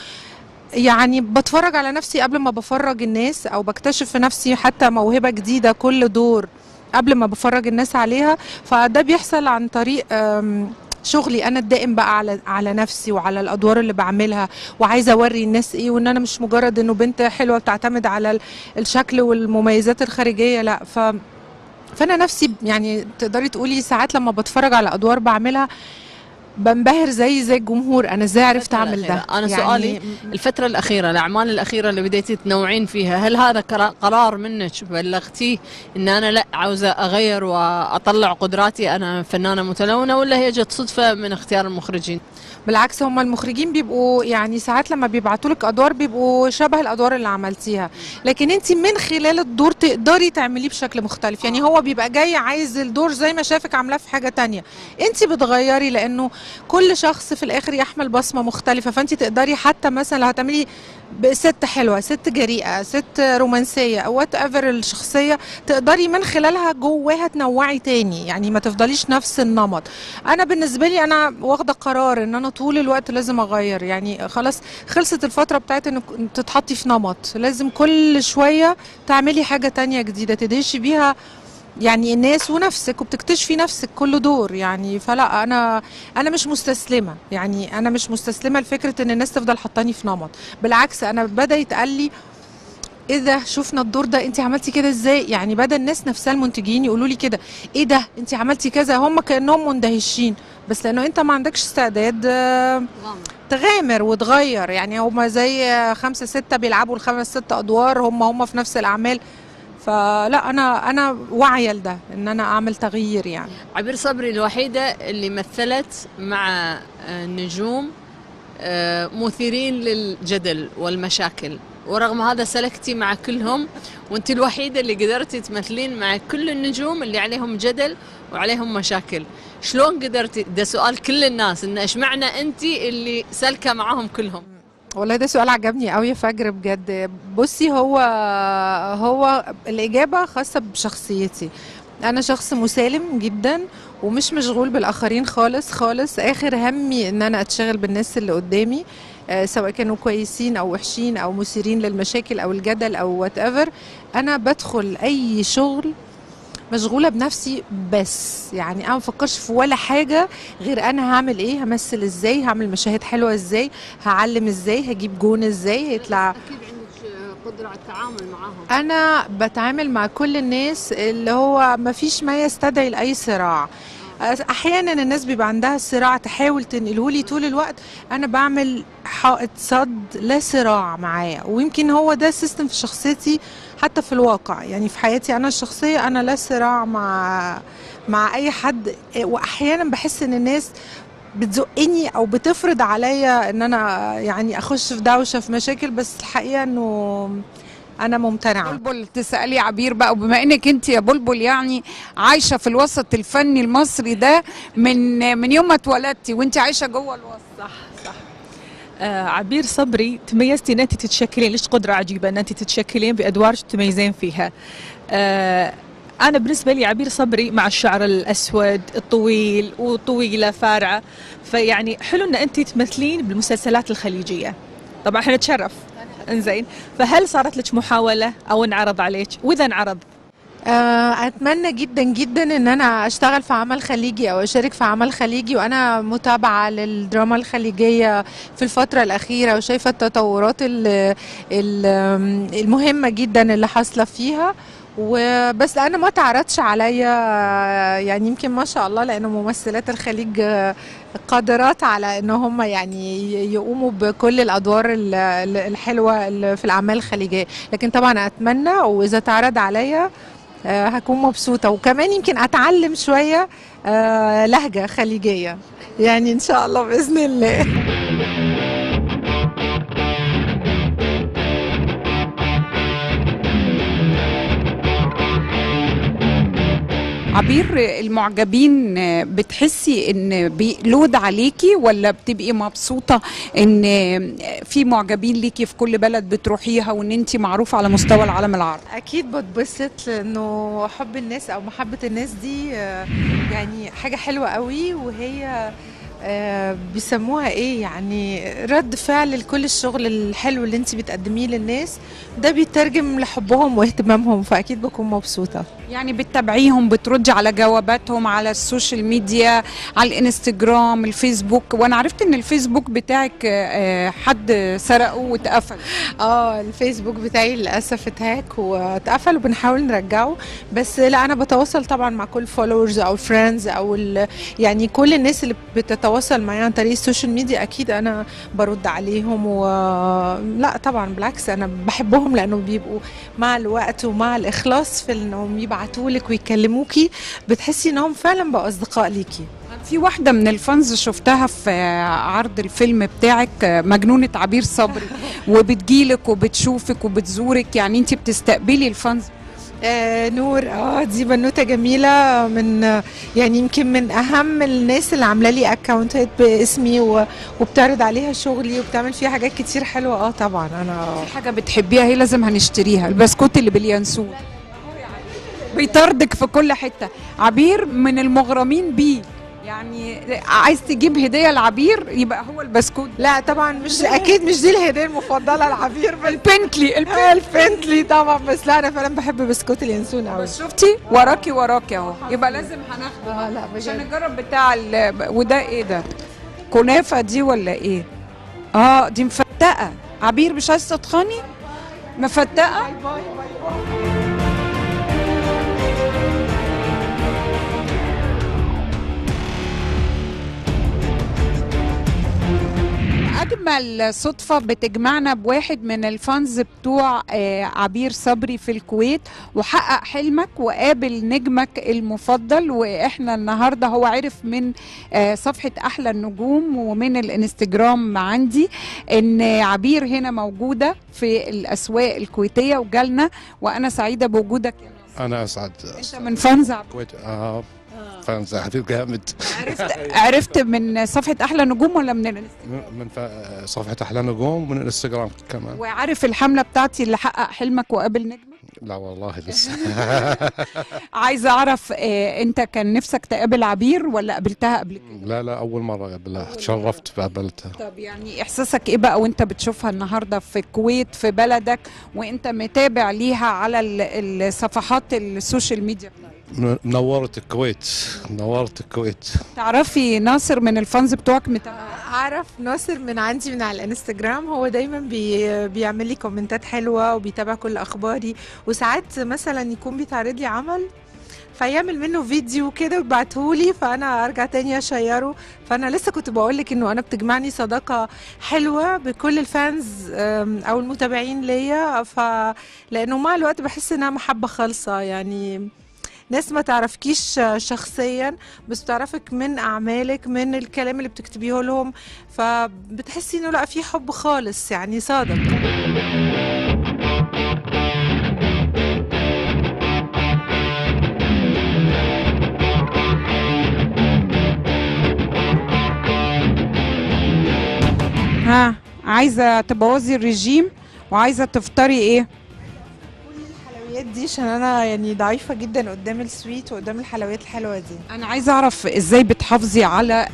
يعني بتفرج على نفسي قبل ما بفرج الناس، أو بكتشف في نفسي حتى موهبة جديدة كل دور قبل ما بفرج الناس عليها. فده بيحصل عن طريق شغلي انا الدائم بقى على نفسي وعلى الادوار اللي بعملها، وعايزه اوري الناس ايه، وان انا مش مجرد انه بنت حلوة بتعتمد على الشكل والمميزات الخارجية، لا. فانا نفسي يعني تقدري تقولي ساعات لما بتفرج على ادوار بعملها بنبهر زي الجمهور، انا ازاي عرفت اعمل ده. انا يعني سؤالي الفترة الاخيرة، الاعمال الاخيرة اللي بديتي تنوعين فيها، هل هذا قرار منك بلغتيه ان انا لا عاوزه اغير واطلع قدراتي، انا فنانة متلونه، ولا هي جت صدفة من اختيار المخرجين؟ بالعكس، هم المخرجين بيبقوا يعني ساعات لما بيبعتوا لك ادوار بيبقوا شبه الادوار اللي عملتيها، لكن انت من خلال الدور تقدري تعمليه بشكل مختلف. يعني هو بيبقى جاي عايز الدور زي ما شافك عاملاه في حاجة تانية، انت بتغيري، لانه كل شخص في الاخر يحمل بصمة مختلفة. فانت تقدري حتى مثلا لو هتعملي ست حلوة، ست جريئة، ست رومانسية، او whatever الشخصية، تقدري من خلالها جواها تنوعي تاني، يعني ما تفضليش نفس النمط. انا بالنسبة لي انا واخده قرار ان انا طول الوقت لازم اغير، يعني خلاص خلصت الفترة بتاعت انك تتحطي في نمط، لازم كل شوية تعملي حاجة تانية جديدة تدهشي بيها يعني الناس ونفسك، وبتكتشفي نفسك كل دور يعني. فلا انا مش مستسلمه، يعني انا مش مستسلمه لفكرة ان الناس تفضل حطاني في نمط. بالعكس انا بدا يتقال لي ايه ده، شفنا الدور ده انت عملتي كده ازاي، يعني بدا الناس نفسها المنتجين يقولوا لي كده، ايه ده انت عملتي كذا، هم كانهم مندهشين، بس لانه انت ما عندكش استعداد تغامر وتغير. يعني هم زي 5 6 بيلعبوا ال5 6 ادوار، هم في نفس الاعمال. فلا انا واعية لده، ان انا اعمل تغيير. يعني عبير صبري الوحيدة اللي مثلت مع نجوم مثيرين للجدل والمشاكل، ورغم هذا سلكتي مع كلهم، وانت الوحيدة اللي قدرتي تمثلين مع كل النجوم اللي عليهم جدل وعليهم مشاكل. شلون قدرتي؟ ده سؤال كل الناس، ان ايش معنى انت اللي سلكه معاهم كلهم؟ والله ده سؤال عجبني قوي يا فجر بجد. بصي، هو الإجابة خاصة بشخصيتي. أنا شخص مسالم جدا ومش مشغول بالآخرين خالص خالص. آخر همي إن أنا أتشغل بالناس اللي قدامي، سواء كانوا كويسين أو وحشين أو مثيرين للمشاكل أو الجدل أو whatever. أنا بدخل أي شغل مشغولة بنفسي بس، يعني أنا ما بفكرش في ولا حاجة غير أنا هعمل إيه، همثل إزاي، هعمل مشاهد حلوة إزاي، هعلم إزاي، هجيب جون إزاي، هيطلع. أكيد عندك قدرة على التعامل معاهم. أنا بتعامل مع كل الناس، اللي هو ما فيش ما يستدعي لأي صراع. أحيانا الناس بيبقى عندها صراع تحاول تنقله لي طول الوقت، أنا بعمل حائط صد لا صراع معايا، ويمكن هو ده system في شخصيتي حتى في الواقع، يعني في حياتي أنا الشخصية أنا لا صراع مع أي حد. وأحيانا بحس إن الناس بتزقني أو بتفرض عليا إن أنا يعني أخش في دوشة في مشاكل، بس الحقيقة إنه أنا ممتنعة. بلبل، تسألي عبير بقى، وبما إنك أنت يا بلبل يعني عايشة في الوسط الفني المصري ده من يوم ما اتولدتي وأنت عايشة جوه الوسط. صح صح. عبير صبري، تميزتي ان انت تتشكلين، ليش قدره عجيبة ان انت تتشكلين بادوار تميزين فيها. انا بالنسبة لي عبير صبري مع الشعر الاسود الطويل وطويلة فارعه، فيعني حلو ان انت تمثلين بالمسلسلات الخليجية. طبعا احنا نتشرف. انزين، فهل صارت لك محاولة او انعرض عليك؟ واذا انعرض؟ اتمنى جدا جدا ان انا اشتغل في عمل خليجي او اشارك في عمل خليجي، وانا متابعه للدراما الخليجية في الفترة الاخيرة وشايفه التطورات المهمة جدا اللي حاصله فيها. وبس انا ما تعرضش عليا، يعني يمكن ما شاء الله لانه ممثلات الخليج قادرات على ان هم يعني يقوموا بكل الادوار الحلوة اللي في الاعمال الخليجية، لكن طبعا اتمنى، واذا تعرض عليا هكون مبسوطة، وكمان يمكن أتعلم شوية لهجة خليجية يعني إن شاء الله بإذن الله. عبير، المعجبين بتحسي ان بيلود عليكي، ولا بتبقي مبسوطة ان في معجبين ليكي في كل بلد بتروحيها وان انت معروفة على مستوى العالم العربي؟ اكيد بتبسط، لانه حب الناس او محبة الناس دي يعني حاجة حلوة قوي، وهي بيسموها ايه يعني رد فعل لكل الشغل الحلو اللي انت بتقدميه للناس، ده بيترجم لحبهم واهتمامهم، فاكيد بكون مبسوطة. يعني بتتابعيهم، بتردي على جواباتهم على ال social media، على الانستجرام، الفيسبوك؟ وانا عرفت ان الفيسبوك بتاعك حد سرقه واتقفل. الفيسبوك بتاعي للاسف ات hack واتقفل، وبنحاول نرجعه، بس لا انا بتواصل طبعا مع كل followers او friends او يعني كل الناس اللي بتتواصل معايا عن طريق ال social media اكيد انا برد عليهم. ولا طبعا بالعكس انا بحبهم، لانه بيبقوا مع الوقت ومع الاخلاص في انهم يبعتولك ويكلموكي، بتحسي انهم فعلا بقوا اصدقاء ليكي. في واحدة من ال fans شفتها في عرض الفيلم بتاعك، مجنونة عبير صبري، وبتجيلك وبتشوفك وبتزورك، يعني انت بتستقبلي ال fans. نور، دي بنوته جميلة، من يعني يمكن من اهم الناس اللي عامله لي account ات باسمي وبتعرض عليها شغلي وبتعمل فيها حاجات كتير حلوة. طبعا انا في حاجة بتحبيها هي لازم هنشتريها، البسكوت اللي باليانسون بيطاردك في كل حتة. عبير من المغرمين بيه، يعني عايز تجيب هديه لعبير يبقى هو البسكوت. لا طبعا مش اكيد، مش دي الهدية المفضلة لعبير، البنتلي، البنتلي طبعا، بس لا انا فعلا بحب بسكوت اليانسون قوي. بس شفتي وراكي وراكي اهو، يبقى لازم هناخده. لا عشان نجرب بتاع وده ايه ده؟ كنافه دي ولا ايه؟ دي مفتقه. عبير مش عايزه تتخني؟ مفتقه؟ bye bye bye. أجمل صدفة بتجمعنا بواحد من ال fans بتوع عبير صبري في الكويت، وحقق حلمك وقابل نجمك المفضل. وإحنا النهاردة هو عرف من صفحة أحلى النجوم ومن الانستجرام عندي إن عبير هنا موجودة في الأسواق الكويتية وجالنا، وأنا سعيدة بوجودك. أنا أسعد. أنت من fans عبير؟ الكويت. fans عبير جامد. عرفت من صفحة أحلى نجوم ولا من الانستجرام؟ من صفحة أحلى نجوم ومن الانستجرام كمان. وعارف الحملة بتاعتي اللي حقق حلمك وقابل نجمك؟ لا والله لسه. عايزة أعرف أنت كان نفسك تقابل عبير ولا قابلتها قبل كده؟ لا أول مرة قابلها، تشرفت بقابلتها. طب يعني إحساسك إيه بقى وأنت بتشوفها النهاردة في الكويت في بلدك، وأنت متابع ليها على الصفحات ال social media؟ نورت الكويت، نورت الكويت. تعرفي ناصر من ال fans بتوعك؟ اعرف ناصر من عندي من على الانستجرام، هو دايما بيعمل لي comment ات حلوة وبيتابع كل اخباري، وساعات مثلا يكون بيتعرض لي عمل فيعمل منه فيديو كده ويبعتهولي، فانا ارجع تاني اشيره. فانا لسه كنت بقول لك انه انا بتجمعني صداقه حلوة بكل ال fans او المتابعين ليا، لانه مع الوقت بحس انها محبة خالصة، يعني ناس ما تعرفكيش شخصيا بس بتعرفك من اعمالك، من الكلام اللي بتكتبيه لهم، فبتحسي انه لا في حب خالص يعني صادق. ها، عايزه تبوظي الرجيم وعايزه تفطري ايه؟ الحلويات دي عشان انا يعني ضعيفة جدا قدام ال sweet وقدام الحلويات الحلوة دي. انا عايزه اعرف ازاي بتحافظي على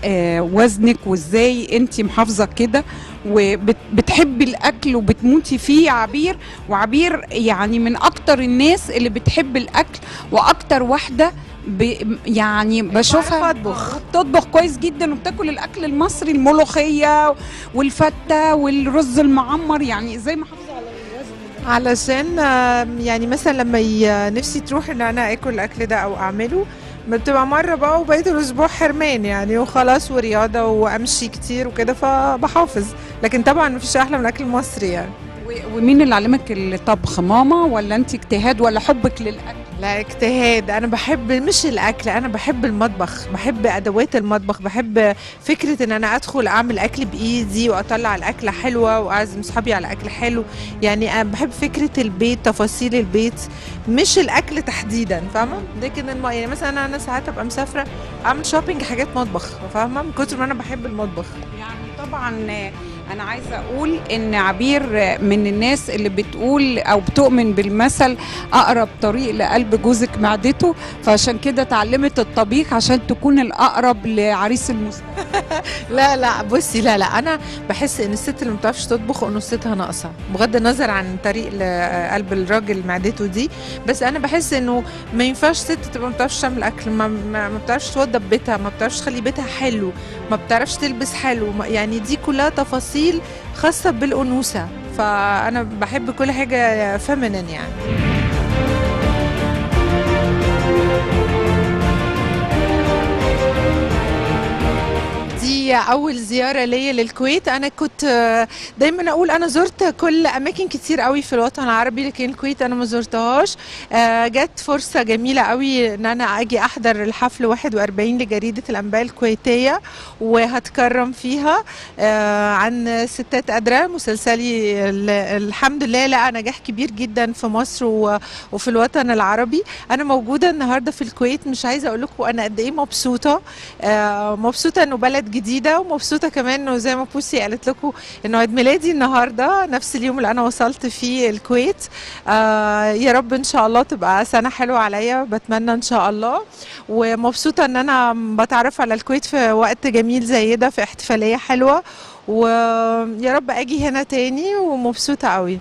وزنك، وازاي انت محافظة كده وبتحبي الاكل وبتموتي فيه يا عبير. وعبير يعني من اكتر الناس اللي بتحب الاكل، واكتر واحدة يعني بشوفها بتطبخ كويس جدا، وبتاكل الاكل المصري، الملوخية والفته والرز المعمر. يعني ازاي محافظة على الوزن؟ علشان يعني مثلا لما نفسي تروح ان انا اكل الاكل ده او اعمله، بتبقى مرة بقى وبقيت الاسبوع حرمان يعني وخلاص، ورياضة وامشي كتير وكده، فبحافظ. لكن طبعا مفيش احلى من الاكل المصري يعني. ومين اللي علمك الطبخ، ماما ولا انت اجتهاد ولا حبك للاكل؟ لا اجتهاد، انا بحب مش الاكل، انا بحب المطبخ، بحب ادوات المطبخ، بحب فكرة ان انا ادخل اعمل اكل بايدي واطلع الاكلة حلوة واعزم اصحابي على اكل حلو. يعني انا بحب فكرة البيت، تفاصيل البيت، مش الاكل تحديدا، فاهمه؟ لكن يعني مثلا انا ساعات ابقى مسافرة اعمل shopping حاجات مطبخ، فاهمه؟ من كتر ما انا بحب المطبخ يعني. طبعا أنا عايزة أقول إن عبير من الناس اللي بتقول أو بتؤمن بالمثل أقرب طريق لقلب جوزك معدته، فعشان كده اتعلمت الطبيخ عشان تكون الأقرب لعريس المستقبل. لا لا بصي، لا لا، أنا بحس إن الست اللي ما بتعرفش تطبخ أنوثتها ناقصة، بغض النظر عن طريق لقلب الراجل معدته دي، بس أنا بحس إنه ما ينفعش ست تبقى ما بتعرفش تعمل أكل، ما بتعرفش توضب بيتها، ما بتعرفش تخلي بيتها حلو، ما بتعرفش تلبس حلو، يعني دي كلها تفاصيل خاصة بالأنوثة، فأنا بحب كل حاجة فيمينين يعني. دي أول زيارة ليا للكويت. أنا كنت دايما أقول أنا زرت كل أماكن كتير قوي في الوطن العربي، لكن الكويت أنا ما زرتهاش. جت فرصة جميلة قوي إن أنا أجي أحضر الحفل 41 لجريدة الأنباء الكويتية، وهتكرم فيها عن ستات قادرة، مسلسلي الحمد لله لقى نجاح كبير جدا في مصر وفي الوطن العربي. أنا موجودة النهاردة في الكويت، مش عايزة أقول لكم أنا قد إيه مبسوطة، مبسوطة إنه بلد جديدة، ومبسوطة كمان انه زي ما بوسي قالت لكم انه عيد ميلادي النهارده نفس اليوم اللي انا وصلت فيه الكويت. يا رب ان شاء الله تبقى سنة حلوة عليا، بتمنى ان شاء الله، ومبسوطة ان انا بتعرف على الكويت في وقت جميل زي ده، في احتفالية حلوة، ويا رب اجي هنا تاني، ومبسوطة قوي.